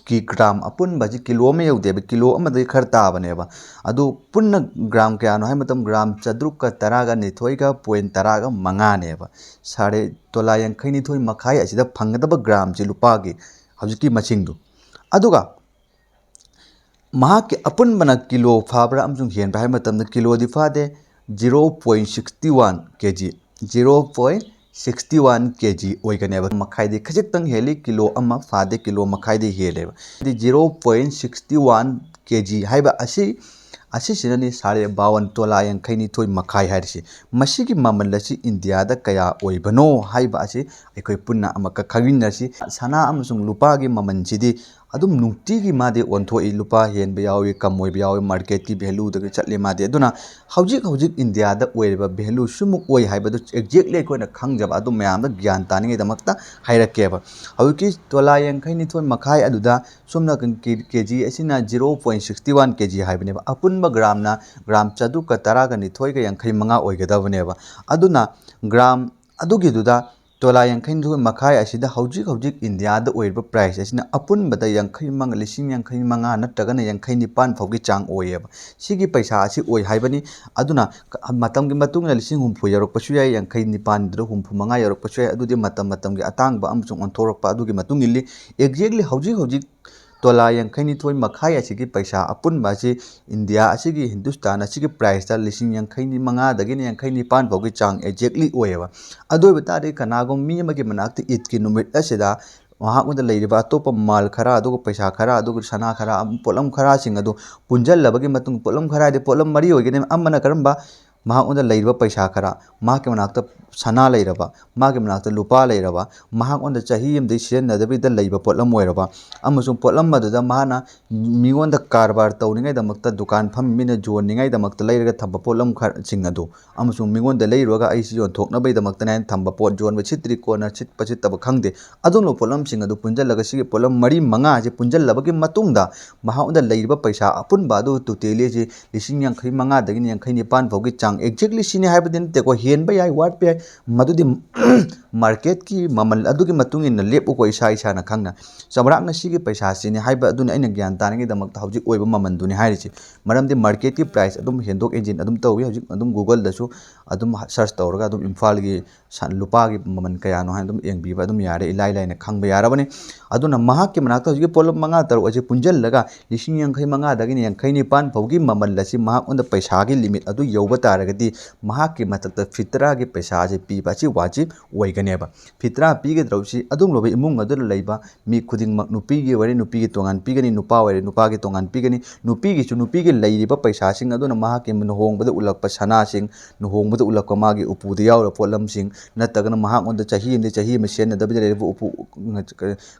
ꯀꯤ ꯒ꯭ꯔꯥꯝ ꯑꯄꯨꯟꯕꯁꯤ ꯀꯤꯂꯣ ꯑꯃ ꯌꯧꯗꯦꯕ, ꯀꯤꯂꯣ ꯑꯃꯗꯒꯤ ꯈꯔ ꯇꯥꯕꯅꯦꯕ꯫ ꯑꯗꯨ ꯄꯨꯟꯅ ꯒ꯭ꯔꯥꯝ ꯀꯌꯥꯅꯣ ꯍꯥꯏꯕ ꯃꯇꯝ, ꯒ꯭ꯔꯥꯝ ꯆꯥꯇ꯭ꯔꯨꯛꯀ ꯇꯔꯥꯒ ꯅꯤꯊꯣꯏꯒ ꯄꯣꯏꯟ ꯇꯔꯥꯒ ꯃꯉꯥꯅꯦꯕ꯫ ꯁꯥꯔꯦ ꯇꯣꯂꯥ ꯌꯥꯡꯈꯩ ꯅꯤꯊꯣꯏ ꯃꯈꯥꯏ ꯑꯁꯤꯗ ꯐꯪꯒꯗꯕ ꯒ꯭ꯔꯥꯝꯁꯤ ꯂꯨꯄꯥꯒꯤ ꯍꯧꯖꯤꯛꯀꯤ ꯃꯁꯤꯡꯗꯣ꯫ ꯑꯗꯨꯒ ꯃꯍꯥꯛꯀꯤ ꯑꯄꯨꯟꯕꯅ ꯀꯤꯂꯣ ꯐꯥꯕ꯭ꯔꯥ ꯑꯃꯁꯨꯡ ꯍꯦꯟꯕ꯭ꯔꯥ ꯍꯥꯏꯕ ꯃꯇꯝꯗ ꯀꯤꯂꯣꯗꯤ ꯐꯥꯗꯦ, zero point sixty one kg, zero point sixty one kg ꯑꯣꯏꯒꯅꯦꯕ꯫ ꯃꯈꯥꯏꯗꯤ ꯈꯖꯤꯛꯇꯪ ꯍꯦꯜꯂꯤ, ꯀꯤꯂꯣ ꯑꯃ ꯐꯥꯗꯦ, ꯀꯤꯂꯣ ꯃꯈꯥꯏꯗꯤ ꯍꯦꯜꯂꯦꯕ꯫ ꯍꯥꯏꯗꯤ zero point sixty one kg ꯍꯥꯏꯕ ꯑꯁꯤ ꯑꯁꯤꯁꯤꯅꯅꯤ ꯁꯥꯔꯦ ꯕꯥꯋꯟ, ꯇꯣꯂꯥ ꯌꯥꯡꯈꯩ ꯅꯤꯊꯣꯏ ꯃꯈꯥꯏ ꯍꯥꯏꯔꯤꯁꯤ꯫ ꯃꯁꯤꯒꯤ ꯃꯃꯜ ꯑꯁꯤ ꯏꯟꯗꯤꯌꯥꯗ ꯀꯌꯥ ꯑꯣꯏꯕꯅꯣ ꯍꯥꯏꯕ ꯑꯁꯤ ꯑꯩꯈꯣꯏ ꯄꯨꯟꯅ ꯑꯃꯨꯛꯀ ꯈꯪꯃꯤꯟꯅꯁꯤ꯫ ꯁꯅꯥ ꯑꯃꯁꯨꯡ ꯂꯨꯄꯥꯒꯤ ꯃꯃꯜꯁꯤꯗꯤ ꯑꯗꯨꯝ ꯅꯨꯡꯇꯤꯒꯤ ꯃꯥꯗꯤ ꯑꯣꯟꯊꯣꯛꯏ, ꯂꯨꯄꯥ ꯍꯦꯟꯕ ꯌꯥꯎꯏ, ꯀꯝ ꯑꯣꯏꯕ ꯌꯥꯎꯏ, marketꯀꯤ valueꯗꯒꯤ ꯆꯠꯂꯤ ꯃꯥꯗꯤ꯫ ꯑꯗꯨꯅ ꯍꯧꯖꯤꯛ ꯍꯧꯖꯤꯛ ꯏꯟꯗꯤꯌꯥꯗ ꯑꯣꯏꯔꯤꯕ value ꯁꯤꯃꯨꯛ ꯑꯣꯏ ꯍꯥꯏꯕꯗꯨ exactly ꯑꯩꯈꯣꯏꯅ ꯈꯪꯖꯕ ꯑꯗꯨ ꯃꯌꯥꯝꯗ ꯒ꯭ꯌꯥꯟ ꯇꯥꯅꯤꯡꯉꯥꯏꯗꯃꯛꯇ ꯍꯥꯏꯔꯛꯀꯦꯕ꯫ ꯍꯧꯖꯤꯛꯀꯤ ꯇꯣꯂꯥ ꯌꯥꯡꯈꯩ ꯅꯤꯊꯣꯏ ꯃꯈꯥꯏ ꯑꯗꯨꯗ ꯁꯣꯝ ꯅꯥꯀꯟ ꯀꯦ-, KG ꯑꯁꯤꯅ zero point sixty one KG ꯍꯥꯏꯕꯅꯦꯕ꯫ ꯑꯄꯨꯟꯕ ꯒ꯭ꯔꯥꯝꯅ ꯒ꯭ꯔꯥꯝ ꯆꯥꯇ꯭ꯔꯨꯛꯀ ꯇꯔꯥꯒ ꯅꯤꯊꯣꯏꯒ ꯌꯥꯡꯈꯩ ꯃꯉꯥ ꯑꯣꯏꯒꯗꯕꯅꯦꯕ꯫ ꯑꯗꯨꯅ ꯒ꯭ꯔꯥꯝ ꯑꯗꯨꯒꯤꯗꯨꯗ ꯇꯣꯂꯥ ꯌꯥꯡꯈꯩ ꯅꯤꯊꯣꯏ ꯃꯈꯥꯏ ꯑꯁꯤꯗ ꯍꯧꯖꯤꯛ ꯍꯧꯖꯤꯛ ꯏꯟꯗꯤꯌꯥꯗ ꯑꯣꯏꯔꯤꯕ price ꯑꯁꯤꯅ ꯑꯄꯨꯟꯕꯗ ꯌꯥꯡꯈꯩ ꯃꯉꯥ, ꯂꯤꯁꯤꯡ ꯌꯥꯡꯈꯩ ꯃꯉꯥ ꯅꯠꯇ꯭ꯔꯒꯅ ꯌꯥꯡꯈꯩ ꯅꯤꯄꯥꯟ ꯐꯥꯎꯒꯤ ꯆꯥꯡ ꯑꯣꯏꯌꯦꯕ꯫ ꯁꯤꯒꯤ ꯄꯩꯁꯥ ꯑꯁꯤ ꯑꯣꯏ ꯍꯥꯏꯕꯅꯤ꯫ ꯑꯗꯨꯅ ꯀ-, ꯃꯇꯝꯒꯤ ꯃꯇꯨꯡ ꯏꯟꯅ ꯂꯤꯁꯤꯡ ꯍꯨꯝꯐꯨ ꯌꯧꯔꯛꯄꯁꯨ ꯌꯥꯏ, ꯌꯥꯡꯈꯩ ꯅꯤꯄꯥꯟꯗꯨꯗ ꯍꯨꯝꯐꯨ ꯃꯉꯥ ꯌꯧꯔꯛꯄꯁꯨ ꯌꯥꯏ꯫ ꯑꯗꯨꯗꯤ ꯃꯇꯝ ꯃꯇꯝꯒꯤ ꯑꯇꯥꯡꯕ ꯑꯃꯁꯨꯡ ꯑꯣꯟꯊꯣꯔꯛꯄ ꯑꯗꯨꯒꯤ ꯃꯇꯨꯡ ꯏꯜꯂꯤ꯫ Exactly ꯍꯧꯖꯤꯛ ꯍꯧꯖꯤꯛ ꯇꯣꯂꯥ ꯌꯥꯡꯈꯩ ꯅꯤꯊꯣꯏ ꯃꯈꯥꯏ ꯑꯁꯤꯒꯤ ꯄꯩꯁꯥ ꯑꯄꯨꯟꯕ ꯑꯁꯤ ꯏꯟꯗꯤꯌꯥ ꯑꯁꯤꯒꯤ, ꯍꯤꯟꯗꯨꯁꯇꯥꯟ ꯑꯁꯤꯒꯤ priceꯇ ꯂꯤꯁꯤꯡ ꯌꯥꯡꯈꯩ ꯃꯉꯥꯗꯒꯤꯅ ꯌꯥꯡꯈꯩ ꯅꯤꯄꯥꯟ ꯐꯥꯎꯒꯤ ꯆꯥꯡ exactly ꯑꯣꯏꯌꯦꯕ꯫ ꯑꯗꯨ ꯑꯣꯏꯕ ꯇꯥꯔꯗꯤ ꯀꯅꯥꯒꯨꯝꯕ ꯃꯤ ꯑꯃꯒꯤ ꯃꯅꯥꯛꯇ ꯏꯗꯀꯤ ꯅꯨꯃꯤꯠ ꯑꯁꯤꯗ ꯃꯍꯥꯛꯉꯣꯟꯗ ꯂꯩꯔꯤꯕ ꯑꯇꯣꯞꯄ ꯃꯥꯜ ꯈꯔ, ꯑꯗꯨꯒ ꯄꯩꯁꯥ ꯈꯔ, ꯑꯗꯨꯒ ꯁꯅꯥ ꯈꯔ, ꯑꯝ-, ꯄꯣꯠꯂꯝ ꯈꯔꯁꯤꯡ ꯑꯗꯨ ꯄꯨꯟꯁꯤꯜꯂꯕꯒꯤ ꯃꯇꯨꯡ, ꯄꯣꯠꯂꯝ ꯈꯔ ꯍꯥꯏꯗꯤ ꯄꯣꯠꯂꯝ ꯃꯔꯤ ꯑꯣꯏꯒꯅꯤ꯫ ꯑꯃꯅ ꯀꯔꯝꯕ? ꯃꯍꯥꯛꯉꯣꯟꯗ ꯂꯩꯔꯤꯕ ꯄꯩꯁꯥ ꯈꯔ, ꯃꯍꯥꯛꯀꯤ ꯃꯅꯥꯛꯇ ꯁꯅꯥ ꯂꯩꯔꯕ, ꯃꯥꯒꯤ ꯃꯅꯥꯛꯇ ꯂꯨꯄꯥ ꯂꯩꯔꯕ, ꯃꯍꯥꯛꯉꯣꯟꯗ ꯆꯍꯤ ꯑꯃꯗꯒꯤ ꯁꯤꯖꯤꯟꯅꯗꯕꯤꯗ ꯂꯩꯕ ꯄꯣꯠꯂꯝ ꯑꯣꯏꯔꯕ, ꯑꯃꯁꯨꯡ ꯄꯣꯠꯂꯝ ꯑꯗꯨꯗ ꯃꯍꯥꯛꯅ ꯃꯤꯉꯣꯟꯗ ꯀꯔꯕꯥꯔ ꯇꯧꯅꯤꯡꯉꯥꯏꯗꯃꯛꯇ, ꯗꯨꯀꯥꯟ ꯐꯝꯃꯤ ꯃꯤꯅ ꯌꯣꯟꯅꯤꯡꯉꯥꯏꯗꯃꯛꯇ ꯂꯩꯔꯒ ꯊꯝꯕ ꯄꯣꯠꯂꯝ ꯈꯔꯁꯤꯡ ꯑꯗꯨ, ꯑꯃꯁꯨꯡ ꯃꯤꯉꯣꯟꯗ ꯂꯩꯔꯨꯔꯒ ꯑꯩꯁꯤ ꯌꯣꯟꯊꯣꯛꯅꯕꯒꯤꯗꯃꯛꯇꯅꯦ ꯍꯥꯏꯅ ꯊꯝꯕ ꯄꯣꯠ, ꯌꯣꯟꯕ ꯁꯤꯠꯇ꯭ꯔꯤ ꯀꯣꯟꯅ ꯁꯤꯠꯄ ꯁꯤꯠꯇꯕ ꯈꯪꯗꯦ, ꯑꯗꯨꯒꯨꯝꯂꯕ ꯄꯣꯠꯂꯝꯁꯤꯡ ꯑꯗꯨ ꯄꯨꯟꯁꯤꯜꯂꯒ ꯁꯤꯒꯤ ꯄꯣꯠꯂꯝ ꯃꯔꯤ ꯃꯉꯥ ꯑꯁꯤ ꯄꯨꯟꯁꯤꯜꯂꯕꯒꯤ ꯃꯇꯨꯡꯗ ꯃꯍꯥꯛꯉꯣꯟꯗ ꯂꯩꯔꯤꯕ ꯄꯩꯁꯥ ꯑꯄꯨꯟꯕ ꯑꯗꯨ totally ꯑꯁꯤ ꯂꯤꯁꯤꯡ ꯌꯥꯡꯈꯩ ꯃꯉꯥꯗꯒꯤꯅ ꯌꯥꯡꯈꯩ ꯅꯤꯄꯥꯟ ꯐꯥꯎꯒꯤ ꯆꯥꯡ, exactly ꯁꯤꯅꯤ ꯍꯥꯏꯕꯗꯤ ꯅꯠꯇꯦꯀꯣ, ꯍꯦꯟꯕ ꯌꯥꯏ, ꯋꯥꯠꯄ ꯌꯥꯏ, ꯃꯗꯨꯗꯤ marketꯀꯤ ꯃꯃꯜ ꯑꯗꯨꯒꯤ ꯃꯇꯨꯡ ꯏꯟꯅ ꯂꯦꯞꯄꯨꯀꯣ, ꯏꯁꯥ ꯏꯁꯥꯅ ꯈꯪꯅ꯫ ꯆꯥꯎꯔꯥꯛꯅ ꯁꯤꯒꯤ ꯄꯩꯁꯥꯁꯤꯅꯤ ꯍꯥꯏꯕ ꯑꯗꯨꯅ ꯑꯩꯅ ꯒ꯭ꯌꯥꯟ ꯇꯥꯅꯉꯥꯏꯗꯃꯛꯇ ꯍꯧꯖꯤꯛ ꯑꯣꯏꯕ ꯃꯃꯜꯗꯨꯅꯤ ꯍꯥꯏꯔꯤꯁꯤ꯫ ꯃꯔꯝꯗꯤ marketꯀꯤ price ꯑꯗꯨꯝ ꯍꯦꯟꯗꯣꯛ ꯍꯦꯟꯖꯤꯟ ꯑꯗꯨꯝ ꯇꯧꯏ꯫ ꯍꯧꯖꯤꯛ ꯑꯗꯨꯝ Googleꯗꯁꯨ ꯑꯗꯨꯝ search ꯇꯧꯔꯒ ꯑꯗꯨꯝ ꯏꯝꯐꯥꯜꯒꯤ ꯁ-, ꯂꯨꯄꯥꯒꯤ ꯃꯃꯜ ꯀꯌꯥꯅꯣ ꯍꯥꯏꯅ ꯑꯗꯨꯝ ꯌꯦꯡꯕꯤꯕ ꯑꯗꯨꯝ ꯌꯥꯔꯦ, ꯏꯂꯥꯏ ꯂꯥꯏꯅ ꯈꯪꯕ ꯌꯥꯔꯕꯅꯤ꯫ ꯑꯗꯨꯅ ꯃꯍꯥꯛꯀꯤ ꯃꯅꯥꯛꯇ ꯍꯧꯖꯤꯛꯀꯤ ꯄꯣꯠꯂꯝ ꯃꯉꯥ ꯇꯔꯨꯛ ꯑꯁꯤ ꯄꯨꯟꯁꯤꯜꯂꯒ ꯂꯤꯁꯤꯡ ꯌꯥꯡꯈꯩ ꯃꯉꯥꯗꯒꯤꯅ ꯌꯥꯡꯈꯩ ꯅꯤꯄꯥꯟ ꯐꯥꯎꯒꯤ ꯃꯃꯜ ꯑꯁꯤ ꯃꯍꯥꯛꯉꯣꯟꯗ ꯄꯩꯁꯥꯒꯤ limit ꯑꯗꯨ ꯌꯧꯕ ꯇꯥꯔꯒꯗꯤ ꯃꯍꯥꯛꯀꯤ ꯃꯊꯛꯇ ꯐꯤꯇ꯭ꯔꯥꯒꯤ ꯄꯩꯁꯥ ꯑꯁꯤ ꯄꯤꯕ ꯑꯁꯤ ꯋꯥꯖꯤꯕ ꯑꯣꯏꯒꯅꯤ꯫ ꯅꯦꯕ꯫ ꯐꯤꯇ꯭ꯔꯥ ꯄꯤꯒꯗꯧꯔꯤꯁꯤ ꯑꯗꯨꯒꯨꯝꯂꯕ ꯏꯃꯨꯡ ꯑꯗꯨꯗ ꯂꯩꯕ ꯃꯤ ꯈꯨꯗꯤꯡꯃꯛ, ꯅꯨꯄꯤꯒꯤ ꯑꯣꯏꯔꯦ ꯅꯨꯄꯤꯒꯤ ꯇꯣꯉꯥꯟ ꯄꯤꯒꯅꯤ, ꯅꯨꯄꯥ ꯑꯣꯏꯔꯦ ꯅꯨꯄꯥꯒꯤ ꯇꯣꯉꯥꯟ ꯄꯤꯒꯅꯤ, ꯅꯨꯄꯤꯒꯤꯁꯨ ꯅꯨꯄꯤꯒꯤ ꯂꯩꯔꯤꯕ ꯄꯩꯁꯥꯁꯤꯡ ꯑꯗꯨꯅ ꯃꯍꯥꯛꯀꯤ ꯂꯨꯍꯣꯡꯕꯗ ꯎꯠꯂꯛꯄ ꯁꯅꯥꯁꯤꯡ, ꯂꯨꯍꯣꯡꯕꯗ ꯎꯠꯂꯛꯄ ꯃꯥꯒꯤ ꯎꯄꯨꯗ ꯌꯥꯎꯔꯤꯕ ꯄꯣꯠꯂꯝꯁꯤꯡ, ꯅꯠꯇ꯭ꯔꯒꯅ ꯃꯍꯥꯛꯉꯣꯟꯗ ꯆꯍꯤ ꯑꯃꯗꯒꯤ ꯆꯍꯤ ꯑꯃ ꯁꯤꯖꯤꯟꯅꯗꯕꯤꯗ ꯂꯩꯔꯤꯕ ꯎꯄꯨ,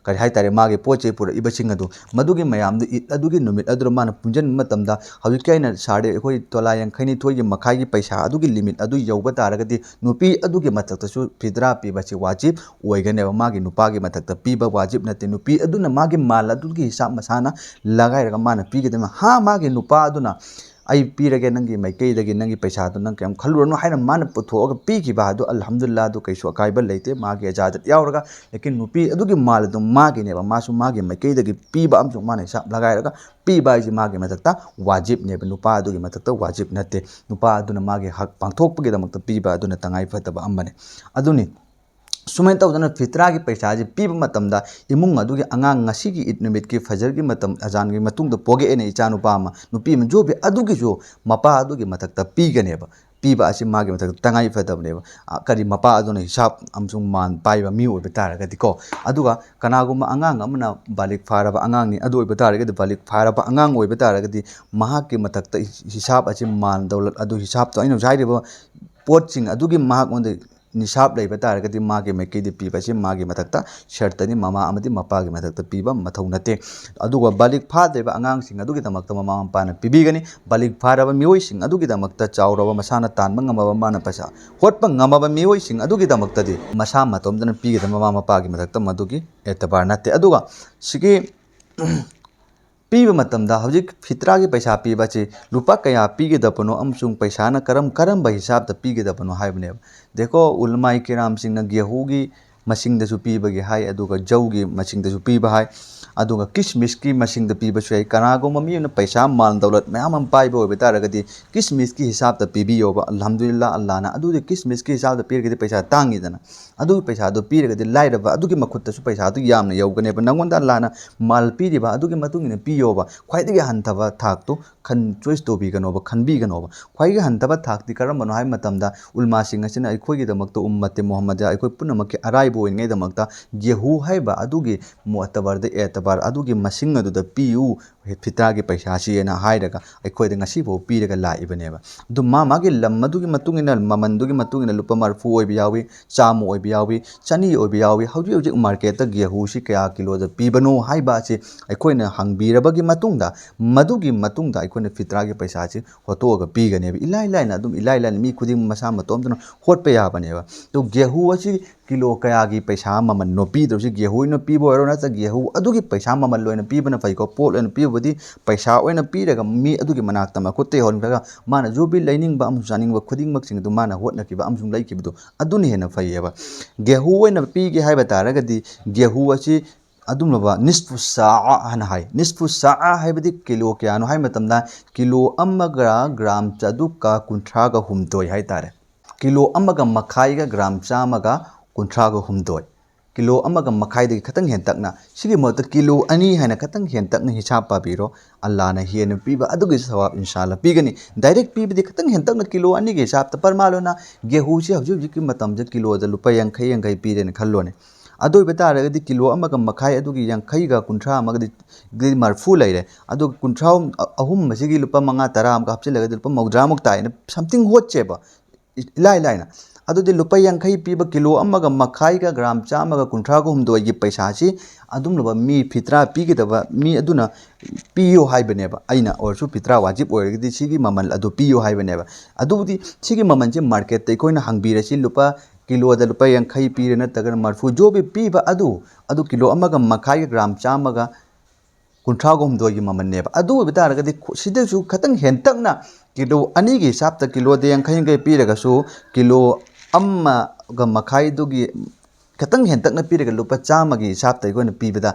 ꯀꯔꯤ ꯍꯥꯏꯇꯥꯔꯦ, ꯃꯥꯒꯤ ꯄꯣꯠ ꯆꯩ ꯄꯨꯔꯛꯏꯕꯁꯤꯡ ꯑꯗꯨ, ꯃꯗꯨꯒꯤ ꯃꯌꯥꯝꯗꯨ ꯏꯗ ꯑꯗꯨꯒꯤ ꯅꯨꯃꯤꯠ ꯑꯗꯨꯗ ꯃꯥꯅ ꯄꯨꯟꯁꯤꯟꯕ ꯃꯇꯝꯗ, ꯍꯧꯖꯤꯛꯀꯤ ꯑꯩꯅ ꯁꯥꯔꯦ ꯑꯩꯈꯣꯏ ꯇꯣꯂꯥ ꯌꯥꯡꯈꯩꯅꯤꯊꯣꯏꯒꯤ ꯃꯈꯥꯏꯒꯤ ꯄꯩꯁꯥ ꯑꯗꯨꯒꯤ ꯂꯤꯃꯤꯠ ꯑꯗꯨ ꯌꯧꯕ ꯇꯥꯔꯒꯗꯤ, ꯅꯨꯄꯤ ꯑꯗꯨꯒꯤ ꯃꯊꯛꯇꯁꯨ ꯐꯤꯗ꯭ꯔꯥ ꯄꯤꯕꯁꯤ ꯋꯥꯖꯤꯕ ꯑꯣꯏꯒꯅꯦꯕ꯫ ꯃꯥꯒꯤ ꯅꯨꯄꯥꯒꯤ ꯃꯊꯛꯇ ꯄꯤꯕ ꯋꯥꯖꯤꯕ ꯅꯠꯇꯦ꯫ ꯅꯨꯄꯤ ꯑꯗꯨꯅ ꯃꯥꯒꯤ ꯃꯥꯜ ꯑꯗꯨꯒꯤ ꯍꯤꯁꯥꯕ ꯃꯁꯥꯅ ꯂꯒꯥꯏꯔꯒ ꯃꯥꯅ ꯄꯤꯒꯗꯕꯅꯤ꯫ ꯍꯥ, ꯃꯥꯒꯤ ꯅꯨꯄꯥ ꯑꯗꯨꯅ "ꯑꯩ ꯄꯤꯔꯒꯦ ꯅꯪꯒꯤ ꯃꯥꯏꯀꯩꯗꯒꯤ, ꯅꯪꯒꯤ ꯄꯩꯁꯥꯗꯣ ꯅꯪ ꯀꯩꯝ ꯈꯜꯂꯨꯔꯅꯨ" ꯍꯥꯏꯅ ꯃꯥꯅ ꯄꯨꯊꯣꯛꯑꯒ ꯄꯤꯈꯤꯕ ꯑꯗꯨ, ꯑꯜꯍꯝꯗꯨꯂꯤꯜꯂꯥ, ꯑꯗꯨ ꯀꯩꯁꯨ ꯑꯀꯥꯏꯕ ꯂꯩꯇꯦ, ꯃꯥꯒꯤ ꯏꯖꯥꯖꯠ ꯌꯥꯎꯔꯒ꯫ ꯂꯦꯀꯤꯟ ꯅꯨꯄꯤ ꯑꯗꯨꯒꯤ ꯃꯥꯜ ꯑꯗꯨ ꯃꯥꯒꯤꯅꯦꯕ, ꯃꯥꯁꯨ ꯃꯥꯒꯤ ꯃꯥꯏꯀꯩꯗꯒꯤ ꯄꯤꯕ ꯑꯃꯁꯨ ꯃꯥꯅ ꯍꯤꯁꯥꯕ ꯂꯒꯥꯏꯔꯒ ꯄꯤꯕ ꯍꯥꯏꯁꯤ ꯃꯥꯒꯤ ꯃꯊꯛꯇ ꯋꯥꯖꯤꯕꯅꯦꯕ, ꯅꯨꯄꯥ ꯑꯗꯨꯒꯤ ꯃꯊꯛꯇ ꯋꯥꯖꯤꯕ ꯅꯠꯇꯦ꯫ ꯅꯨꯄꯥ ꯑꯗꯨꯅ ꯃꯥꯒꯤ ꯍꯛ ꯄꯥꯡꯊꯣꯛꯄꯒꯤꯗꯃꯛꯇ ꯄꯤꯕ ꯑꯗꯨꯅ ꯇꯉꯥꯏ ꯐꯗꯕ ꯑꯃꯅꯤ꯫ ꯑꯗꯨꯅꯤ꯫ ꯁꯨꯃꯥꯏꯅ ꯇꯧꯗꯅ ꯐꯤꯇ꯭ꯔꯥꯒꯤ ꯄꯩꯁꯥꯁꯤ ꯄꯤꯕ ꯃꯇꯝꯗ, ꯏꯃꯨꯡ ꯑꯗꯨꯒꯤ ꯑꯉꯥꯡ, ꯉꯁꯤꯒꯤ ꯏꯗ ꯅꯨꯃꯤꯠꯀꯤ ꯐꯖꯔꯒꯤ ꯃꯇꯝ, ꯑꯖꯥꯟꯒꯤ ꯃꯇꯨꯡꯗ ꯄꯣꯛꯂꯛꯑꯦꯅ ꯏꯆꯥꯅꯨꯄꯥ ꯑꯃ, ꯅꯨꯄꯤ ꯑꯃ, ꯖꯣꯕꯤ ꯑꯗꯨꯒꯤꯁꯨ ꯃꯄꯥ ꯑꯗꯨꯒꯤ ꯃꯊꯛꯇ ꯄꯤꯒꯅꯦꯕ꯫ ꯄꯤꯕ ꯑꯁꯤ ꯃꯥꯒꯤ ꯃꯊꯛꯇ ꯇꯉꯥꯏ ꯐꯗꯕꯅꯦꯕ꯫ ꯑ, ꯀꯔꯤ, ꯃꯄꯥ ꯑꯗꯨꯅ ꯍꯤꯁꯥꯕ ꯑꯃꯁꯨꯡ ꯃꯥꯟ ꯄꯥꯏꯕ ꯃꯤ ꯑꯣꯏꯕ ꯇꯥꯔꯒꯗꯤꯀꯣ꯫ ꯑꯗꯨꯒ ꯀꯅꯥꯒꯨꯝꯕ ꯑꯉꯥꯡ ꯑꯃꯅ ꯕꯥꯂꯤꯒ ꯐꯥꯔꯕ ꯑꯉꯥꯡꯅꯤ, ꯑꯗꯨ ꯑꯣꯏꯕ ꯇꯥꯔꯒꯗꯤ, ꯕꯥꯂꯤꯒ ꯐꯥꯔꯕ ꯑꯉꯥꯡ ꯑꯣꯏꯕ ꯇꯥꯔꯒꯗꯤ, ꯃꯍꯥꯛꯀꯤ ꯃꯊꯛꯇ ꯍꯤꯁꯥꯕ ꯑꯁꯤ, ꯃꯥꯟ ꯗꯧꯂꯠ ꯑꯗꯨ, ꯍꯤꯁꯥꯕꯇꯣ, ꯑꯩꯅ ꯍꯧꯖꯤꯛ ꯍꯥꯏꯔꯤꯕ ꯄꯣꯠꯁꯤꯡ ꯑꯗꯨꯒꯤ ꯃꯍꯥꯛꯉꯣꯟꯗ ꯅꯤꯁꯥꯕ ꯂꯩꯕ ꯇꯥꯔꯒꯗꯤ, ꯃꯥꯒꯤ ꯃꯥꯏꯀꯩꯗ ꯄꯤꯕ ꯑꯁꯤ ꯃꯥꯒꯤ ꯃꯊꯛꯇ ꯁꯔꯇꯅꯤ, ꯃꯃꯥ ꯑꯃꯗꯤ ꯃꯄꯥꯒꯤ ꯃꯊꯛꯇ ꯄꯤꯕ ꯃꯊꯧ ꯅꯠꯇꯦ꯫ ꯑꯗꯨꯒ ꯕꯥꯂꯤꯒ ꯐꯥꯗ꯭ꯔꯤꯕ ꯑꯉꯥꯡꯁꯤꯡ ꯑꯗꯨꯒꯤꯗꯃꯛꯇ ꯃꯃꯥ ꯃꯄꯥꯅ ꯄꯤꯕꯤꯒꯅꯤ꯫ ꯕꯥꯂꯤꯒ ꯐꯥꯔꯕ ꯃꯤꯑꯣꯏꯁꯤꯡ ꯑꯗꯨꯒꯤꯗꯃꯛꯇ, ꯆꯥꯎꯔꯕ, ꯃꯁꯥꯅ ꯇꯥꯟꯕ ꯉꯝꯃꯕ, ꯃꯥꯅ ꯄꯩꯁꯥ ꯍꯣꯠꯄ ꯉꯝꯃꯕ ꯃꯤꯑꯣꯏꯁꯤꯡ ꯑꯗꯨꯒꯤꯗꯃꯛꯇꯗꯤ ꯃꯁꯥ ꯃꯇꯣꯝꯇꯅ ꯄꯤꯒꯗꯕ, ꯃꯃꯥ ꯃꯄꯥꯒꯤ ꯃꯊꯛꯇ ꯃꯗꯨꯒꯤ ꯑꯦꯇꯕꯥꯔ ꯅꯠꯇꯦ꯫ ꯑꯗꯨꯒ ꯁꯤꯒꯤ ꯄꯤꯕ ꯃꯇꯝꯗ, ꯍꯧꯖꯤꯛ ꯐꯤꯇ꯭ꯔꯥꯒꯤ ꯄꯩꯁꯥ ꯄꯤꯕ ꯑꯁꯤ ꯂꯨꯄꯥ ꯀꯌꯥ ꯄꯤꯒꯗꯕꯅꯣ ꯑꯃꯁꯨꯡ ꯄꯩꯁꯥꯅ ꯀꯔꯝ ꯀꯔꯝꯕ ꯍꯤꯁꯥꯕꯇ ꯄꯤꯒꯗꯕꯅꯣ ꯍꯥꯏꯕꯅꯦꯕ꯫ ꯗꯦꯈꯣ, ꯎꯂꯃꯥꯏ ꯀꯤꯔꯥꯝꯁꯤꯡꯅ ꯒꯦꯍꯨꯒꯤ ꯃꯁꯤꯡꯗꯁꯨ ꯄꯤꯕꯒꯤ ꯍꯥꯏ, ꯑꯗꯨꯒ ꯖꯧꯒꯤ ꯃꯁꯤꯡꯗꯁꯨ ꯄꯤꯕ ꯍꯥꯏ, ꯑꯗꯨꯒ ꯀꯤꯁꯃꯤꯁꯀꯤ ꯃꯁꯤꯡꯗ ꯄꯤꯕꯁꯨ ꯌꯥꯏ꯫ ꯀꯅꯥꯒꯨꯝꯕ ꯃꯤ ꯑꯃꯅ ꯄꯩꯁꯥ ꯃꯥꯜ ꯗꯧꯂꯠ ꯃꯌꯥꯝ ꯑꯃ ꯄꯥꯏꯕ ꯑꯣꯏꯕ ꯇꯥꯔꯒꯗꯤ ꯀꯤꯁꯃꯤꯁꯀꯤ ꯍꯤꯁꯥꯞꯇ ꯄꯤꯕꯤꯌꯣꯕ꯫ ꯑꯜꯍꯝꯗꯨꯂꯤꯜꯂꯥ, ꯑꯜꯂꯥꯍꯅ ꯑꯗꯨꯗꯤ ꯀꯤꯁꯃꯤꯁꯀꯤ ꯍꯤꯁꯥꯞꯇ ꯄꯤꯔꯒꯗꯤ ꯄꯩꯁꯥ ꯇꯥꯡꯉꯤꯗꯅ, ꯑꯗꯨꯒꯤ ꯄꯩꯁꯥꯗꯣ ꯄꯤꯔꯒꯗꯤ ꯂꯥꯏꯔꯕ ꯑꯗꯨꯒꯤ ꯃꯈꯨꯠꯇꯁꯨ ꯄꯩꯁꯥꯗꯨ ꯌꯥꯝꯅ ꯌꯧꯒꯅꯦꯕ꯫ ꯅꯪꯉꯣꯟꯗ ꯑꯜꯂꯥꯍꯅ ꯃꯥꯜ ꯄꯤꯔꯤꯕ ꯑꯗꯨꯒꯤ ꯃꯇꯨꯡ ꯏꯟꯅ ꯄꯤꯌꯣꯕ꯫ ꯈ꯭ꯋꯥꯏꯗꯒꯤ ꯍꯟꯊꯕ ꯊꯥꯛꯇꯨ ꯈꯟ ꯆꯣꯏꯁ ꯇꯧꯕꯤꯒꯅꯣꯕ, ꯈꯟꯕꯤꯒꯅꯣꯕ꯫ ꯈ꯭ꯋꯥꯏꯗꯒꯤ ꯍꯟꯊꯕ ꯊꯥꯛꯇꯤ ꯀꯔꯝꯕꯅꯣ ꯍꯥꯏꯕ ꯃꯇꯝꯗ, ꯎꯂꯃꯥꯁꯤꯡ ꯑꯁꯤꯅ ꯑꯩꯈꯣꯏꯒꯤꯗꯃꯛꯇ, ꯎꯝꯃꯠꯇꯦ ꯃꯨꯍꯝꯃꯗꯤꯌꯥ, ꯑꯩꯈꯣꯏ ꯄꯨꯝꯅꯃꯛꯀꯤ ꯑꯔꯥꯏꯕ ꯑꯣꯏꯅꯉꯩꯗꯃꯛꯇ ꯒꯦꯍꯨ ꯍꯥꯏꯕ ꯑꯗꯨꯒꯤ ꯃꯨꯑꯇꯕꯔꯗ, ꯑꯦꯇꯕꯥꯔ ꯑꯗꯨꯒꯤ ꯃꯁꯤꯡ ꯑꯗꯨꯗ ꯄꯤꯌꯨ ꯐꯤꯇ꯭ꯔꯥꯒꯤ ꯄꯩꯁꯥꯁꯤꯅ ꯍꯥꯏꯔꯒ ꯑꯩꯈꯣꯏꯗ ꯉꯁꯤꯐꯥꯎ ꯄꯤꯔꯒ ꯂꯥꯛꯏꯕꯅꯦꯕ꯫ ꯑꯗꯨ ꯃꯥ ꯃꯥꯒꯤ ꯂꯝ ꯑꯗꯨꯒꯤ ꯃꯇꯨꯡ ꯏꯟꯅ, ꯃꯃꯜꯗꯨꯒꯤ ꯃꯇꯨꯡ ꯏꯟꯅ ꯂꯨꯄꯥ ꯃꯔꯐꯨ ꯑꯣꯏꯕ ꯌꯥꯎꯏ, ꯆꯥꯝꯃ ꯑꯣꯏꯕ ꯌꯥꯎꯏ, ꯆꯅꯤ ꯑꯣꯏꯕ ꯌꯥꯎꯏ꯫ ꯍꯧꯖꯤꯛ ꯍꯧꯖꯤꯛ ꯃꯥꯔꯀꯦꯠꯇ ꯒꯦꯍꯨꯁꯤ ꯀꯌꯥ ꯀꯤꯂꯣꯗ ꯄꯤꯕꯅꯣ ꯍꯥꯏꯕ ꯑꯁꯤ ꯑꯩꯈꯣꯏꯅ ꯍꯪꯕꯤꯔꯕꯒꯤ ꯃꯇꯨꯡꯗ, ꯃꯗꯨꯒꯤ ꯃꯇꯨꯡꯗ ꯑꯩꯈꯣꯏꯅ ꯐꯤꯇ꯭ꯔꯥꯒꯤ ꯄꯩꯁꯥꯁꯤ ꯍꯣꯠꯇꯣꯛꯑꯒ ꯄꯤꯒꯅꯦꯕ꯫ ꯏꯂꯥꯏ ꯂꯥꯏꯅ, ꯑꯗꯨꯝ ꯏꯂꯥꯏ ꯂꯥꯏꯅ ꯃꯤ ꯈꯨꯗꯤꯡꯃꯛ ꯃꯁꯥ ꯃꯇꯣꯝꯇꯅ ꯍꯣꯠꯄ ꯌꯥꯕꯅꯦꯕ꯫ ꯑꯗꯣ ꯒꯦꯍꯨ ꯑꯁꯤ ꯀꯤꯂꯣ ꯀꯌꯥꯒꯤ ꯄꯩꯁꯥ ꯃꯃꯜꯅꯣ ꯄꯤꯗꯧꯔꯤꯁꯤ? ꯒꯦꯍꯨ ꯑꯣꯏꯅ ꯄꯤꯕ ꯑꯣꯏꯔꯣ, ꯅꯠꯇ꯭ꯔꯒ ꯒꯦꯍꯨ ꯑꯗꯨꯒꯤ ꯄꯩꯁꯥ ꯃꯃꯜ ꯑꯣꯏꯅ ꯄꯤꯕꯅ ꯐꯩꯀꯣ꯫ ꯄꯣꯠ ꯑꯣꯏꯅ ꯄꯤꯕꯕꯨꯗꯤ ꯄꯩꯁꯥ ꯑꯣꯏꯅ ꯄꯤꯔꯒ ꯃꯤ ꯑꯗꯨꯒꯤ ꯃꯅꯥꯛꯇ ꯃꯈꯨꯠꯇ ꯌꯧꯍꯟꯈ꯭ꯔꯒ ꯃꯥꯅ ꯖꯨꯕꯤ ꯂꯩꯅꯤꯡꯕ ꯑꯃꯁꯨꯡ ꯆꯥꯅꯤꯡꯕ ꯈꯨꯗꯤꯡꯃꯛꯁꯤꯡ ꯑꯗꯨ ꯃꯥꯅ ꯍꯣꯠꯅꯈꯤꯕ ꯑꯃꯁꯨꯡ ꯂꯩꯈꯤꯕꯗꯨ ꯑꯗꯨꯅ ꯍꯦꯟꯅ ꯐꯩꯌꯦꯕ꯫ ꯒꯦꯍꯨ ꯑꯣꯏꯅ ꯄꯤꯒꯦ ꯍꯥꯏꯕ ꯇꯥꯔꯒꯗꯤ ꯒꯦꯍꯨ ꯑꯁꯤ ꯑꯗꯨꯝꯂꯕ ꯅꯤꯁꯐꯨ ꯁꯥ ꯍꯥꯏꯅ ꯍꯥꯏ꯫ ꯅꯤꯁꯐꯨ ꯁꯥ ꯍꯥꯏꯕꯗꯤ ꯀꯤꯂꯣ ꯀꯌꯥꯅꯣ ꯍꯥꯏꯕ ꯃꯇꯝꯗ ꯀꯤꯂꯣ ꯑꯃꯒ ꯒ꯭ꯔꯥꯝ ꯆꯥꯇ꯭ꯔꯨꯛꯀ ꯀꯨꯟꯊ꯭ꯔꯥꯒ ꯍꯨꯝꯗꯣꯏ ꯍꯥꯏꯇꯥꯔꯦ꯫ ꯀꯤꯂꯣ ꯑꯃꯒ ꯃꯈꯥꯏꯒ ꯒ꯭ꯔꯥꯝ ꯆꯥꯝꯃꯒ ꯀꯨꯟꯊ꯭ꯔꯥꯒ ꯍꯨꯝꯗꯣꯏ꯫ ꯀꯤꯂꯣ ꯑꯃꯒ ꯃꯈꯥꯏꯗꯒꯤ ꯈꯤꯇꯪ ꯍꯦꯟꯇꯛꯅ, ꯁꯤꯒꯤ ꯃꯍꯨꯠꯇ ꯀꯤꯂꯣ ꯑꯅꯤ ꯍꯥꯏꯅ ꯈꯤꯇꯪ ꯍꯦꯟꯇꯛꯅ ꯍꯤꯁꯥꯞ ꯄꯥꯕꯤꯔꯣ꯫ ꯑꯜꯂꯥꯅ ꯍꯦꯟꯅ ꯄꯤꯕ ꯑꯗꯨꯒꯤ ꯁꯋꯥꯕ ꯏꯟꯁꯥꯜꯂꯥ ꯄꯤꯒꯅꯤ꯫ ꯗꯥꯏꯔꯦꯛ ꯄꯤꯕꯗꯤ ꯈꯤꯇꯪ ꯍꯦꯟꯇꯛꯅ ꯀꯤꯂꯣ ꯑꯅꯤꯒꯤ ꯍꯤꯁꯥꯞꯇ ꯄꯔꯃꯥꯜꯂꯣꯅ ꯒꯦꯍꯨꯁꯤ ꯍꯧꯖꯤꯛ ꯍꯧꯖꯤꯛꯀꯤ ꯃꯇꯝꯗ ꯀꯤꯂꯣꯗ ꯂꯨꯄꯥ ꯌꯥꯡꯈꯩ ꯌꯥꯡꯈꯩ ꯄꯤꯔꯦꯅ ꯈꯜꯂꯣꯅꯦ꯫ ꯑꯗꯨ ꯑꯣꯏꯕ ꯇꯥꯔꯒꯗꯤ ꯀꯤꯂꯣ ꯑꯃꯒ ꯃꯈꯥꯏ ꯑꯗꯨꯒꯤ ꯌꯥꯡꯈꯩꯒ ꯀꯨꯟꯊ꯭ꯔꯥ ꯑꯃꯒꯗꯤ ꯃꯔꯐꯨ ꯂꯩꯔꯦ꯫ ꯑꯗꯨꯒ ꯀꯨꯟꯊ꯭ꯔꯥ ꯑꯍꯨꯝ ꯑꯁꯤꯒꯤ ꯂꯨꯄꯥ ꯃꯉꯥ ꯇꯔꯥ ꯑꯃꯒ ꯍꯥꯞꯆꯤꯜꯂꯒꯗꯤ ꯂꯨꯄꯥ ꯃꯧꯗ꯭ꯔꯥꯃꯨꯛ ꯇꯥꯏꯅ something ꯍꯣꯠꯁꯦꯕ꯫ ꯏ-, ꯏꯂꯥꯏ ꯂꯥꯏꯅ꯫ ꯑꯗꯨꯗꯤ ꯂꯨꯄꯥ ꯌꯥꯡꯈꯩ ꯄꯤꯕ ꯀꯤꯂꯣ ꯑꯃꯒ ꯃꯈꯥꯏꯒ ꯒ꯭ꯔꯥꯝ ꯆꯥꯝꯃꯒ ꯀꯨꯟꯊ꯭ꯔꯥꯒ ꯍꯨꯝꯗꯣꯏꯒꯤ ꯄꯩꯁꯥꯁꯤ ꯑꯗꯨꯝꯂꯕ ꯃꯤ ꯐꯤꯇ꯭ꯔꯥ ꯄꯤꯒꯗꯕ ꯃꯤ ꯑꯗꯨꯅ ꯄꯤꯌꯨ ꯍꯥꯏꯕꯅꯦꯕ꯫ ꯑꯩꯅ ꯑꯣꯏꯔꯁꯨ ꯐꯤꯇ꯭ꯔꯥ ꯋꯥꯖꯤꯕ ꯑꯣꯏꯔꯒꯗꯤ ꯁꯤꯒꯤ ꯃꯃꯜ ꯑꯗꯨ ꯄꯤꯌꯨ ꯍꯥꯏꯕꯅꯦꯕ꯫ ꯑꯗꯨꯕꯨꯗꯤ ꯁꯤꯒꯤ ꯃꯃꯜꯁꯦ ꯃꯥꯔꯀꯦꯠꯇ ꯑꯩꯈꯣꯏꯅ ꯍꯪꯕꯤꯔꯁꯤ, ꯂꯨꯄꯥ ꯀꯤꯂꯣꯗ ꯂꯨꯄꯥ ꯌꯥꯡꯈꯩ ꯄꯤꯔꯦ ꯅꯠꯇ꯭ꯔꯒꯅ ꯃꯔꯐꯨ ꯖꯣꯕꯤ ꯄꯤꯕ ꯑꯗꯨ, ꯑꯗꯨ ꯀꯤꯂꯣ ꯑꯃꯒ ꯃꯈꯥꯏꯒ ꯒ꯭ꯔꯥꯝ ꯆꯥꯝꯃꯒ ꯀꯨꯟꯊ꯭ꯔꯥꯒ ꯍꯨꯝꯗꯣꯏꯒꯤ ꯃꯃꯜꯅꯦꯕ꯫ ꯑꯗꯨ ꯑꯣꯏꯕ ꯇꯥꯔꯒꯗꯤ ꯈꯨ-, ꯁꯤꯗꯁꯨ ꯈꯤꯇꯪ ꯍꯦꯟꯇꯛꯅ ꯀꯤꯂꯣ ꯑꯅꯤꯒꯤ ꯍꯤꯁꯥꯞꯇ ꯀꯤꯂꯣꯗ ꯌꯥꯡꯈꯩ ꯌꯥꯡꯈꯩ ꯄꯤꯔꯒꯁꯨ ꯀꯤꯂꯣ ꯑꯃꯒ ꯃꯈꯥꯏꯗꯨꯒꯤ ꯈꯤꯇꯪ ꯍꯦꯟꯇꯛꯅ ꯄꯤꯔꯒ ꯂꯨꯄꯥ ꯆꯥꯝꯃꯒꯤ ꯍꯤꯁꯥꯞꯇ ꯑꯩꯈꯣꯏꯅ ꯄꯤꯕꯗ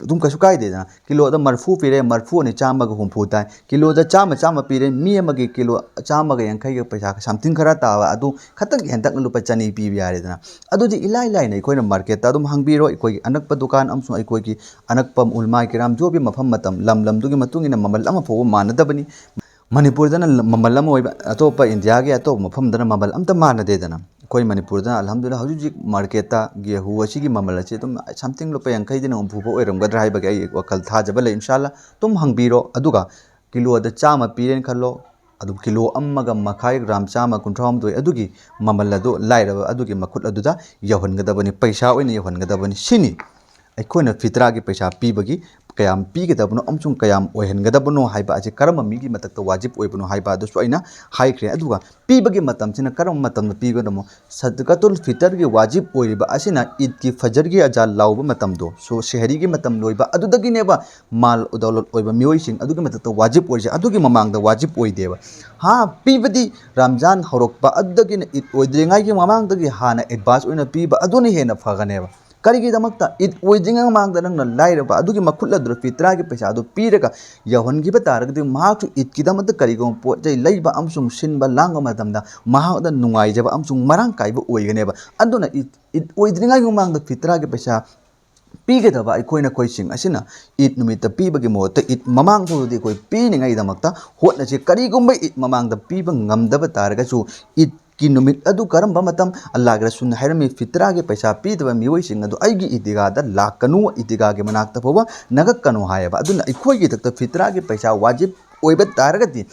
ꯑꯗꯨꯝ ꯀꯩꯁꯨ ꯀꯥꯏꯗꯦꯗꯅ꯫ ꯀꯤꯂꯣꯗ ꯃꯔꯤꯐꯨ ꯄꯤꯔꯦ, ꯃꯔꯤꯐꯨ ꯑꯅꯤ ꯆꯥꯝꯃꯒ ꯍꯨꯝꯐꯨ ꯇꯥꯏ꯫ ꯀꯤꯂꯣꯗ ꯆꯥꯝꯃ, ꯆꯥꯝꯃ ꯄꯤꯔꯦ, ꯃꯤ ꯑꯃꯒꯤ ꯀꯤꯂꯣ ꯆꯥꯝꯃꯒ ꯌꯥꯡꯈꯩꯒ ꯄꯩꯁꯥ something ꯈꯔ ꯇꯥꯕ ꯑꯗꯨ ꯈꯤꯇꯪ ꯍꯦꯟꯇꯛꯅ ꯂꯨꯄꯥ ꯆꯅꯤ ꯄꯤꯕ ꯌꯥꯔꯦꯗꯅ꯫ ꯑꯗꯨꯗꯤ ꯏꯂꯥꯏ ꯂꯥꯏꯅ ꯑꯩꯈꯣꯏꯅ marketꯇ ꯑꯗꯨꯝ ꯍꯪꯕꯤꯔꯣ, ꯑꯩꯈꯣꯏꯒꯤ ꯑꯅꯛꯄ ꯗꯨꯀꯥꯟ ꯑꯃꯁꯨꯡ ꯑꯩꯈꯣꯏꯒꯤ ꯑꯅꯛꯄ ꯎꯂꯃꯥ ꯀꯤꯔꯥꯝ ꯌꯣꯕꯤ ꯃꯐꯝ ꯃꯇꯝ ꯂꯝ ꯂꯝꯗꯨꯒꯤ ꯃꯇꯨꯡ ꯏꯟꯅ ꯃꯃꯜ ꯑꯃ ꯐꯥꯎꯕ ꯃꯥꯟꯅꯗꯕꯅꯤ꯫ ꯃꯅꯤꯄꯨꯔꯗꯅ ꯃꯃꯜ ꯑꯃ ꯑꯣꯏꯕ, ꯑꯇꯣꯞꯄ ꯏꯟꯗꯤꯌꯥꯒꯤ ꯑꯇꯣꯞꯄ ꯃꯐꯝꯗꯅ ꯃꯃꯜ ꯑꯝꯇ ꯃꯥꯟꯅꯗꯦꯗꯅ꯫ ꯑꯩꯈꯣꯏ ꯃꯅꯤꯄꯨꯔꯗꯅ ꯑꯜꯍꯝꯗꯨꯂꯤꯜꯂꯥ ꯍꯧꯖꯤꯛ ꯍꯧꯖꯤꯛ marketꯇ ꯒꯦꯍꯨ ꯑꯁꯤꯒꯤ ꯃꯃꯜ ꯑꯁꯤ ꯑꯗꯨꯝ something ꯂꯨꯄꯥ ꯌꯥꯡꯈꯩꯗꯩꯅ ꯍꯨꯝꯐꯨ ꯐꯥꯎ ꯑꯣꯏꯔꯝꯒꯗ꯭ꯔꯥ ꯍꯥꯏꯕꯒꯤ ꯑꯩ ꯋꯥꯈꯜ ꯊꯥꯖꯕ ꯂꯩ꯫ ꯏꯟꯁꯥ ꯑꯜꯂꯥ ꯑꯗꯨꯝ ꯍꯪꯕꯤꯔꯣ꯫ ꯑꯗꯨꯒ ꯀꯤꯂꯣꯗ ꯆꯥꯝꯃ ꯄꯤꯔꯦꯅ ꯈꯜꯂꯣ, ꯑꯗꯨꯝ ꯀꯤꯂꯣ ꯑꯃꯒ ꯃꯈꯥꯏ ꯒ꯭ꯔꯥꯝ ꯆꯥꯝꯃ ꯀꯨꯟꯊ꯭ꯔꯥ ꯍꯨꯝꯗꯣꯏ ꯑꯗꯨꯒꯤ ꯃꯃꯜ ꯑꯗꯨ ꯂꯥꯏꯔꯕ ꯑꯗꯨꯒꯤ ꯃꯈꯨꯠ ꯑꯗꯨꯗ ꯌꯧꯍꯟꯒꯗꯕꯅꯤ, ꯄꯩꯁꯥ ꯑꯣꯏꯅ ꯌꯧꯍꯟꯒꯗꯕꯅꯤ꯫ ꯁꯤꯅꯤ ꯑꯩꯈꯣꯏꯅ ꯐꯤꯇ꯭ꯔꯥꯒꯤ ꯄꯩꯁꯥ ꯄꯤꯕꯒꯤ ꯀꯌꯥꯝ ꯄꯤꯒꯗꯕꯅꯣ ꯑꯃꯁꯨꯡ ꯀꯌꯥꯝ ꯑꯣꯏꯍꯟꯒꯗꯕꯅꯣ ꯍꯥꯏꯕ ꯑꯁꯤ ꯀꯔꯝꯕ ꯃꯤꯒꯤ ꯃꯊꯛꯇ ꯋꯥꯖꯤꯕ ꯑꯣꯏꯕꯅꯣ ꯍꯥꯏꯕ ꯑꯗꯨꯁꯨ ꯑꯩꯅ ꯍꯥꯏꯈ꯭ꯔꯦ꯫ ꯑꯗꯨꯒ ꯄꯤꯕꯒꯤ ꯃꯇꯝꯁꯤꯅ ꯀꯔꯝꯕ ꯃꯇꯝꯗ ꯄꯤꯒꯗꯕꯅꯣ? ꯁꯗꯀꯥꯇꯨꯜ ꯐꯤꯇꯔꯒꯤ ꯋꯥꯖꯤꯕ ꯑꯣꯏꯔꯤꯕ ꯑꯁꯤꯅ ꯏꯗꯀꯤ ꯐꯖꯔꯒꯤ ꯑꯖꯥꯟ ꯂꯥꯎꯕ ꯃꯇꯝꯗꯣ, ꯁꯣ ꯁꯦꯍꯔꯤꯒꯤ ꯃꯇꯝ ꯂꯣꯏꯕ ꯑꯗꯨꯗꯒꯤꯅꯦꯕ꯫ ꯃꯥꯜ ꯗꯧꯂꯠ ꯑꯣꯏꯕ ꯃꯤꯑꯣꯏꯁꯤꯡ ꯑꯗꯨꯒꯤ ꯃꯊꯛꯇ ꯋꯥꯖꯤꯕ ꯑꯣꯏꯔꯤꯁꯦ, ꯑꯗꯨꯒꯤ ꯃꯃꯥꯡꯗ ꯋꯥꯖꯤꯕ ꯑꯣꯏꯗꯦꯕ꯫ ꯍꯥ, ꯄꯤꯕꯗꯤ ꯔꯝꯖꯥꯟ ꯍꯧꯔꯛꯄ ꯑꯗꯨꯗꯒꯤꯅ ꯏꯗ ꯑꯣꯏꯗ꯭ꯔꯤꯉꯩꯒꯤ ꯃꯃꯥꯡꯗꯒꯤ ꯍꯥꯟꯅ advance ꯑꯣꯏꯅ ꯄꯤꯕ ꯑꯗꯨꯅ ꯍꯦꯟꯅ ꯐꯒꯅꯦꯕ꯫ ꯀꯔꯤꯒꯤꯗꯃꯛꯇ? ꯏꯗ ꯑꯣꯏꯗ꯭ꯔꯤꯉꯩ ꯃꯃꯥꯡꯗ ꯅꯪꯅ ꯂꯥꯏꯔꯕ ꯑꯗꯨꯒꯤ ꯃꯈꯨꯠ ꯑꯗꯨꯗ ꯐꯤꯇ꯭ꯔꯥꯒꯤ ꯄꯩꯁꯥꯗꯨ ꯄꯤꯔꯒ ꯌꯧꯍꯟꯈꯤꯕ ꯇꯥꯔꯒꯗꯤ ꯃꯍꯥꯛꯁꯨ ꯏꯗꯀꯤꯗꯃꯛꯇ ꯀꯔꯤꯒꯨꯝꯕ ꯄꯣꯠ ꯆꯩ ꯂꯩꯕ ꯑꯃꯁꯨꯡ ꯁꯤꯟꯕ ꯂꯥꯡꯕ ꯃꯇꯝꯗ ꯃꯍꯥꯛꯇ ꯅꯨꯡꯉꯥꯏꯖꯕ ꯑꯃꯁꯨꯡ ꯃꯔꯥꯡ ꯀꯥꯏꯕ ꯑꯣꯏꯒꯅꯦꯕ꯫ ꯑꯗꯨꯅ ꯏꯗ, ꯏꯗ ꯑꯣꯏꯗ꯭ꯔꯤꯉꯩꯒꯤ ꯃꯃꯥꯡꯗ ꯐꯤꯇ꯭ꯔꯥꯒꯤ ꯄꯩꯁꯥ ꯄꯤꯒꯗꯕ ꯑꯩꯈꯣꯏ ꯅꯈꯣꯏꯁꯤꯡ ꯑꯁꯤꯅ ꯏꯗ ꯅꯨꯃꯤꯠꯇ ꯄꯤꯕꯒꯤ ꯃꯍꯨꯠꯇ ꯏꯗ ꯃꯃꯥꯡ ꯐꯥꯎꯕꯗꯤ ꯑꯩꯈꯣꯏ ꯄꯤꯅꯤꯡꯉꯥꯏꯗꯃꯛꯇ ꯍꯣꯠꯅꯁꯤ꯫ ꯀꯔꯤꯒꯨꯝꯕ ꯏꯗ ꯃꯃꯥꯡꯗ ꯄꯤꯕ ꯉꯝꯗꯕ ꯇꯥꯔꯒꯁꯨ ꯏꯗꯀꯤ ꯅꯨꯃꯤꯠ ꯑꯗꯨ ꯀꯔꯝꯕ ꯃꯇꯝ? ꯑꯜꯂꯥꯍꯒꯤ ꯔꯁꯨꯜꯅ ꯍꯥꯏꯔꯝꯃꯤ, ꯐꯤꯇ꯭ꯔꯥꯒꯤ ꯄꯩꯁꯥ ꯄꯤꯗꯕ ꯃꯤꯑꯣꯏꯁꯤꯡ ꯑꯗꯨ ꯑꯩꯒꯤ ꯏꯗꯤꯒꯥꯗ ꯂꯥꯛꯀꯅꯨ, ꯏꯗꯤꯒꯥꯒꯤ ꯃꯅꯥꯛꯇ ꯐꯥꯎꯕ ꯅꯒꯛꯀꯅꯨ ꯍꯥꯏꯌꯦꯕ꯫ ꯑꯗꯨꯅ ꯑꯩꯈꯣꯏꯒꯤ ꯏꯊꯛꯇ ꯐꯤꯇ꯭ꯔꯥꯒꯤ ꯄꯩꯁꯥ ꯋꯥꯖꯤꯕ ꯑꯣꯏꯕ ꯇꯥꯔꯒꯗꯤ,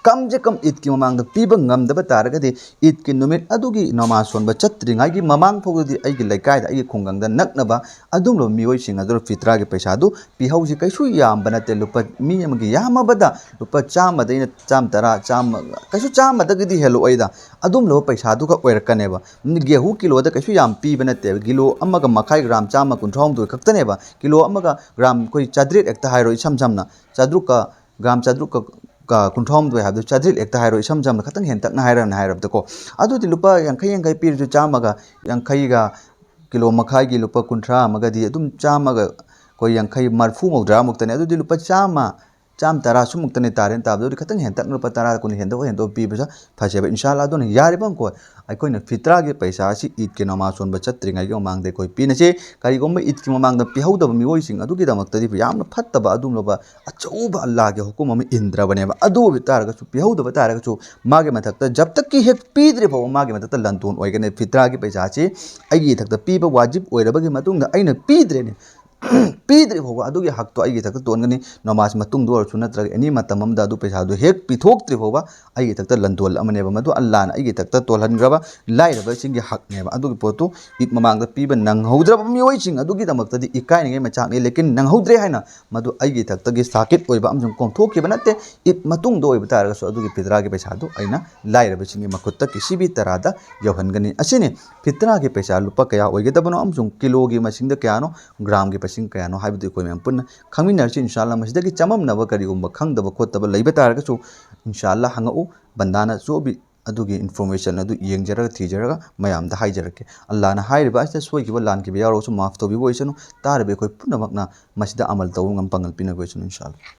ꯀꯝ ꯁꯦ ꯀꯝ ꯏꯗꯀꯤ ꯃꯃꯥꯡꯗ ꯄꯤꯕ ꯉꯝꯗꯕ ꯇꯥꯔꯒꯗꯤ, ꯏꯗꯀꯤ ꯅꯨꯃꯤꯠ ꯑꯗꯨꯒꯤ ꯅꯃꯥꯖ ꯁꯣꯟꯕ ꯆꯠꯇ꯭ꯔꯤꯉꯩꯒꯤ ꯃꯃꯥꯡ ꯐꯥꯎꯕꯗꯤ ꯑꯩꯒꯤ ꯂꯩꯀꯥꯏꯗ, ꯑꯩꯒꯤ ꯈꯨꯡꯒꯪꯗ ꯅꯛꯅꯕ ꯑꯗꯨꯒꯨꯝꯂꯕ ꯃꯤꯑꯣꯏꯁꯤꯡ ꯑꯗꯨꯗ ꯐꯤꯇ꯭ꯔꯥꯒꯤ ꯄꯩꯁꯥꯗꯨ ꯄꯤꯍꯧꯁꯤ꯫ ꯀꯩꯁꯨ ꯌꯥꯝꯕ ꯅꯠꯇꯦ, ꯂꯨꯄꯥ ꯃꯤ ꯑꯃꯒꯤ ꯌꯥꯝꯃꯕꯗ ꯂꯨꯄꯥ ꯆꯥꯝꯃꯗꯩꯅ ꯆꯥꯝꯃ ꯇꯔꯥ, ꯆꯥꯝꯃ, ꯀꯩꯁꯨ ꯆꯥꯝꯃꯗꯒꯤꯗꯤ ꯍꯦꯜꯂꯛꯑꯣꯏꯗ, ꯑꯗꯨꯒꯨꯝꯂꯕ ꯄꯩꯁꯥꯗꯨꯈꯛ ꯑꯣꯏꯔꯛꯀꯅꯦꯕ꯫ ꯒꯦꯍꯨ ꯀꯤꯂꯣꯗ ꯀꯩꯁꯨ ꯌꯥꯝ ꯄꯤꯕ ꯅꯠꯇꯦꯕ, ꯀꯤꯂꯣ ꯑꯃꯒ ꯃꯈꯥꯏ ꯒ꯭ꯔꯥꯝ ꯆꯥꯝꯃ ꯀꯨꯟꯊ꯭ꯔꯥ ꯍꯨꯝꯗꯣꯏ ꯈꯛꯇꯅꯦꯕ꯫ ꯀꯤꯂꯣ ꯑꯃꯒ ꯒ꯭ꯔꯥꯝ ꯑꯩꯈꯣꯏ ꯆꯥꯇ꯭ꯔꯦꯠ ꯍꯦꯛꯇ ꯍꯥꯏꯔꯣ, ꯏꯁꯝ ꯁꯝꯅ ꯆꯥꯇ꯭ꯔꯨꯛꯀ, ꯒ꯭ꯔꯥꯝ ꯆꯥꯇ꯭ꯔꯨꯛꯀ ꯀꯨꯟꯊ꯭ꯔꯥ ꯍꯨꯝꯗꯣꯏ ꯍꯥꯏꯕꯗꯨ ꯆꯥꯇ꯭ꯔꯦꯠ ꯍꯦꯛꯇ ꯍꯥꯏꯔꯣ, ꯏꯁꯝ ꯁꯝꯅ ꯈꯇꯪ ꯍꯦꯟꯇꯛꯅ ꯍꯥꯏꯔꯕꯅ ꯍꯥꯏꯔꯕꯗꯀꯣ꯫ ꯑꯗꯨꯗꯤ ꯂꯨꯄꯥ ꯌꯥꯡꯈꯩ ꯌꯥꯡꯈꯩ ꯄꯤꯔꯁꯨ ꯆꯥꯝꯃꯒ ꯌꯥꯡꯈꯩꯒ ꯀꯤꯂꯣ ꯃꯈꯥꯏꯒꯤ ꯂꯨꯄꯥ ꯀꯨꯟꯊ꯭ꯔꯥ ꯑꯃꯒꯗꯤ ꯑꯗꯨꯝ ꯆꯥꯝꯃꯒ ꯑꯩꯈꯣꯏ ꯌꯥꯡꯈꯩ, ꯃꯔꯐꯨ, ꯃꯧꯗ꯭ꯔꯥꯃꯨꯛꯇꯅꯦ꯫ ꯑꯗꯨꯗꯤ ꯂꯨꯄꯥ ꯆꯥꯝꯃ, ꯆꯥꯝꯃ ꯇꯔꯥ ꯁꯨꯃꯨꯛꯇꯅꯦ ꯇꯥꯔꯦꯅ ꯇꯥꯕꯗ, ꯑꯗꯨꯗꯤ ꯈꯤꯇꯪ ꯍꯦꯟꯇꯛꯅ ꯂꯨꯄꯥ ꯇꯔꯥ ꯀꯨꯟ ꯍꯦꯟꯗꯣꯛ ꯍꯦꯟꯗꯣꯛ ꯄꯤꯕꯁꯨ ꯐꯖꯩꯕ, ꯏꯟꯁꯥ ꯑꯜꯂꯥ꯫ ꯑꯗꯨꯅ ꯌꯥꯔꯤꯕ ꯃꯈꯩ ꯑꯩꯈꯣꯏꯅ ꯐꯤꯇ꯭ꯔꯥꯒꯤ ꯄꯩꯁꯥ ꯑꯁꯤ ꯏꯗꯀꯤ ꯅꯃꯥꯖ ꯁꯣꯟꯕ ꯆꯠꯇ꯭ꯔꯤꯉꯩꯒꯤ ꯃꯃꯥꯡꯗ ꯑꯩꯈꯣꯏ ꯄꯤꯅꯁꯦ꯫ ꯀꯔꯤꯒꯨꯝꯕ ꯏꯗꯀꯤ ꯃꯃꯥꯡꯗ ꯄꯤꯍꯧꯗꯕ ꯃꯤꯑꯣꯏꯁꯤꯡ ꯑꯗꯨꯒꯤꯗꯃꯛꯇꯗꯤ ꯌꯥꯝꯅ ꯐꯠꯇꯕ ꯑꯗꯨꯒꯨꯝꯂꯕ ꯑꯆꯧꯕ ꯑꯜꯂꯥꯒꯤ ꯍꯨꯀꯨꯝ ꯑꯃ ꯏꯟꯗ꯭ꯔꯕꯅꯦꯕ꯫ ꯑꯗꯨ ꯑꯣꯏꯕ ꯇꯥꯔꯒꯁꯨ, ꯄꯤꯍꯧꯗꯕ ꯇꯥꯔꯒꯁꯨ, ꯃꯥꯒꯤ ꯃꯊꯛꯇ ꯖꯕ ꯇꯛꯀꯤ ꯍꯦꯛ ꯄꯤꯗ꯭ꯔꯤ ꯐꯥꯎꯕ ꯃꯥꯒꯤ ꯃꯊꯛꯇ ꯂꯟꯗꯣꯟ ꯑꯣꯏꯒꯅꯤ꯫ ꯐꯤꯇ꯭ꯔꯥꯒꯤ ꯄꯩꯁꯥꯁꯤ ꯑꯩꯒꯤ ꯏꯊꯛꯇ ꯄꯤꯕ ꯋꯥꯖꯤꯕ ꯑꯣꯏꯔꯕꯒꯤ ꯃꯇꯨꯡꯗ ꯑꯩꯅ ꯄꯤꯗ꯭ꯔꯦꯅꯦ, ꯄꯤꯗ꯭ꯔꯤ ꯐꯥꯎꯕ ꯑꯗꯨꯒꯤ ꯍꯛꯇꯣ ꯑꯩꯒꯤ ꯏꯊꯛꯇ ꯇꯣꯟꯒꯅꯤ꯫ ꯅꯃꯥꯖ ꯃꯇꯨꯡꯗ ꯑꯣꯏꯔꯁꯨ ꯅꯠꯇ꯭ꯔꯒ ꯑꯦꯅꯤ ꯃꯇꯝ ꯑꯃꯗ ꯑꯗꯨ ꯄꯩꯁꯥꯗꯨ ꯍꯦꯛ ꯄꯤꯊꯣꯛꯇ꯭ꯔꯤ ꯐꯥꯎꯕ ꯑꯩꯒꯤ ꯏꯊꯛꯇ ꯂꯟꯗꯣꯟ ꯑꯃꯅꯦꯕ꯫ ꯃꯗꯨ ꯑꯜꯂꯥꯅ ꯑꯩꯒꯤ ꯏꯊꯛꯇ ꯇꯣꯜꯍꯟꯈ꯭ꯔꯕ ꯂꯥꯏꯔꯕꯁꯤꯡꯒꯤ ꯍꯛꯅꯦꯕ꯫ ꯑꯗꯨꯒꯤ ꯄꯣꯠꯇꯨ ꯏꯗ ꯃꯃꯥꯡꯗ ꯄꯤꯕ ꯅꯪꯍꯧꯗ꯭ꯔꯕ ꯃꯤꯑꯣꯏꯁꯤꯡ ꯑꯗꯨꯒꯤꯗꯃꯛꯇꯗꯤ ꯏꯀꯥꯏꯅꯤꯡꯉꯥꯏ ꯃꯆꯥꯛꯅꯤ꯫ ꯂꯦꯀꯤꯟ ꯅꯪꯍꯧꯗ꯭ꯔꯦ ꯍꯥꯏꯅ ꯃꯗꯨ ꯑꯩꯒꯤ ꯏꯊꯛꯇꯒꯤ ꯁꯥꯀꯤꯠ ꯑꯣꯏꯕ ꯑꯃꯁꯨꯡ ꯀꯣꯝꯊꯣꯛꯈꯤꯕ ꯅꯠꯇꯦ꯫ ꯏꯗ ꯃꯇꯨꯡꯗ ꯑꯣꯏꯕ ꯇꯥꯔꯒꯁꯨ ꯑꯗꯨꯒꯤ ꯐꯤꯇ꯭ꯔꯥꯒꯤ ꯄꯩꯁꯥꯗꯨ ꯑꯩꯅ ꯂꯥꯏꯔꯕꯁꯤꯡꯒꯤ ꯃꯈꯨꯠꯇ ꯀꯤꯁꯤꯕꯤ ꯇꯔꯥꯗ ꯌꯧꯍꯟꯒꯅꯤ꯫ ꯑꯁꯤꯅꯤ ꯐꯤꯇ꯭ꯔꯥꯒꯤ ꯄꯩꯁꯥ ꯂꯨꯄꯥ ꯀꯌꯥ ꯑꯣꯏꯒꯗꯕꯅꯣ ꯑꯃꯁꯨꯡ ꯀꯤꯂꯣꯒꯤ ꯃꯁꯤꯡꯗ ꯀꯌꯥꯅꯣ, ꯒ꯭ꯔꯥꯝꯒꯤ ꯃꯁꯤꯡ ꯀꯌꯥꯅꯣ ꯍꯥꯏꯕꯗꯨ ꯑꯩꯈꯣꯏ ꯃꯌꯥꯝ ꯄꯨꯟꯅ ꯈꯪꯃꯤꯟꯅꯔꯁꯤ꯫ ꯏꯟꯁꯥ ꯑꯜꯂꯥ, ꯃꯁꯤꯗꯒꯤ ꯆꯃꯝꯅꯕ ꯀꯔꯤꯒꯨꯝꯕ ꯈꯪꯗꯕ ꯈꯣꯠꯇꯕ ꯂꯩꯕ ꯇꯥꯔꯒꯁꯨ, ꯏꯟꯁꯥ ꯑꯜꯂꯥ, ꯍꯪꯉꯛꯎ꯫ ꯕꯟꯗꯥꯅ ꯆꯣꯕꯤ ꯑꯗꯨꯒꯤ ꯏꯟꯐꯣꯔꯃꯦꯁꯟ ꯑꯗꯨ ꯌꯦꯡꯖꯔꯒ ꯊꯤꯖꯔꯒ ꯃꯌꯥꯝꯗ ꯍꯥꯏꯖꯔꯛꯀꯦ꯫ ꯑꯜꯂꯥꯅ ꯍꯥꯏꯔꯤꯕ ꯑꯁꯤꯗ ꯁꯣꯏꯈꯤꯕ ꯂꯥꯟꯈꯤꯕ ꯌꯥꯎꯔꯒꯁꯨ ꯃꯥꯐ ꯇꯧꯕꯤꯕ ꯑꯣꯏꯁꯅꯨ꯫ ꯇꯥꯔꯤꯕ ꯑꯩꯈꯣꯏ ꯄꯨꯝꯅꯃꯛꯅ ꯃꯁꯤꯗ ꯑꯃꯜ ꯇꯧꯕ ꯉꯝ ꯄꯥꯡꯒꯜ ꯄꯤꯅꯕ ꯑꯣꯏꯁꯅꯨ, ꯏꯟꯁꯥ ꯑꯜꯂꯥ꯫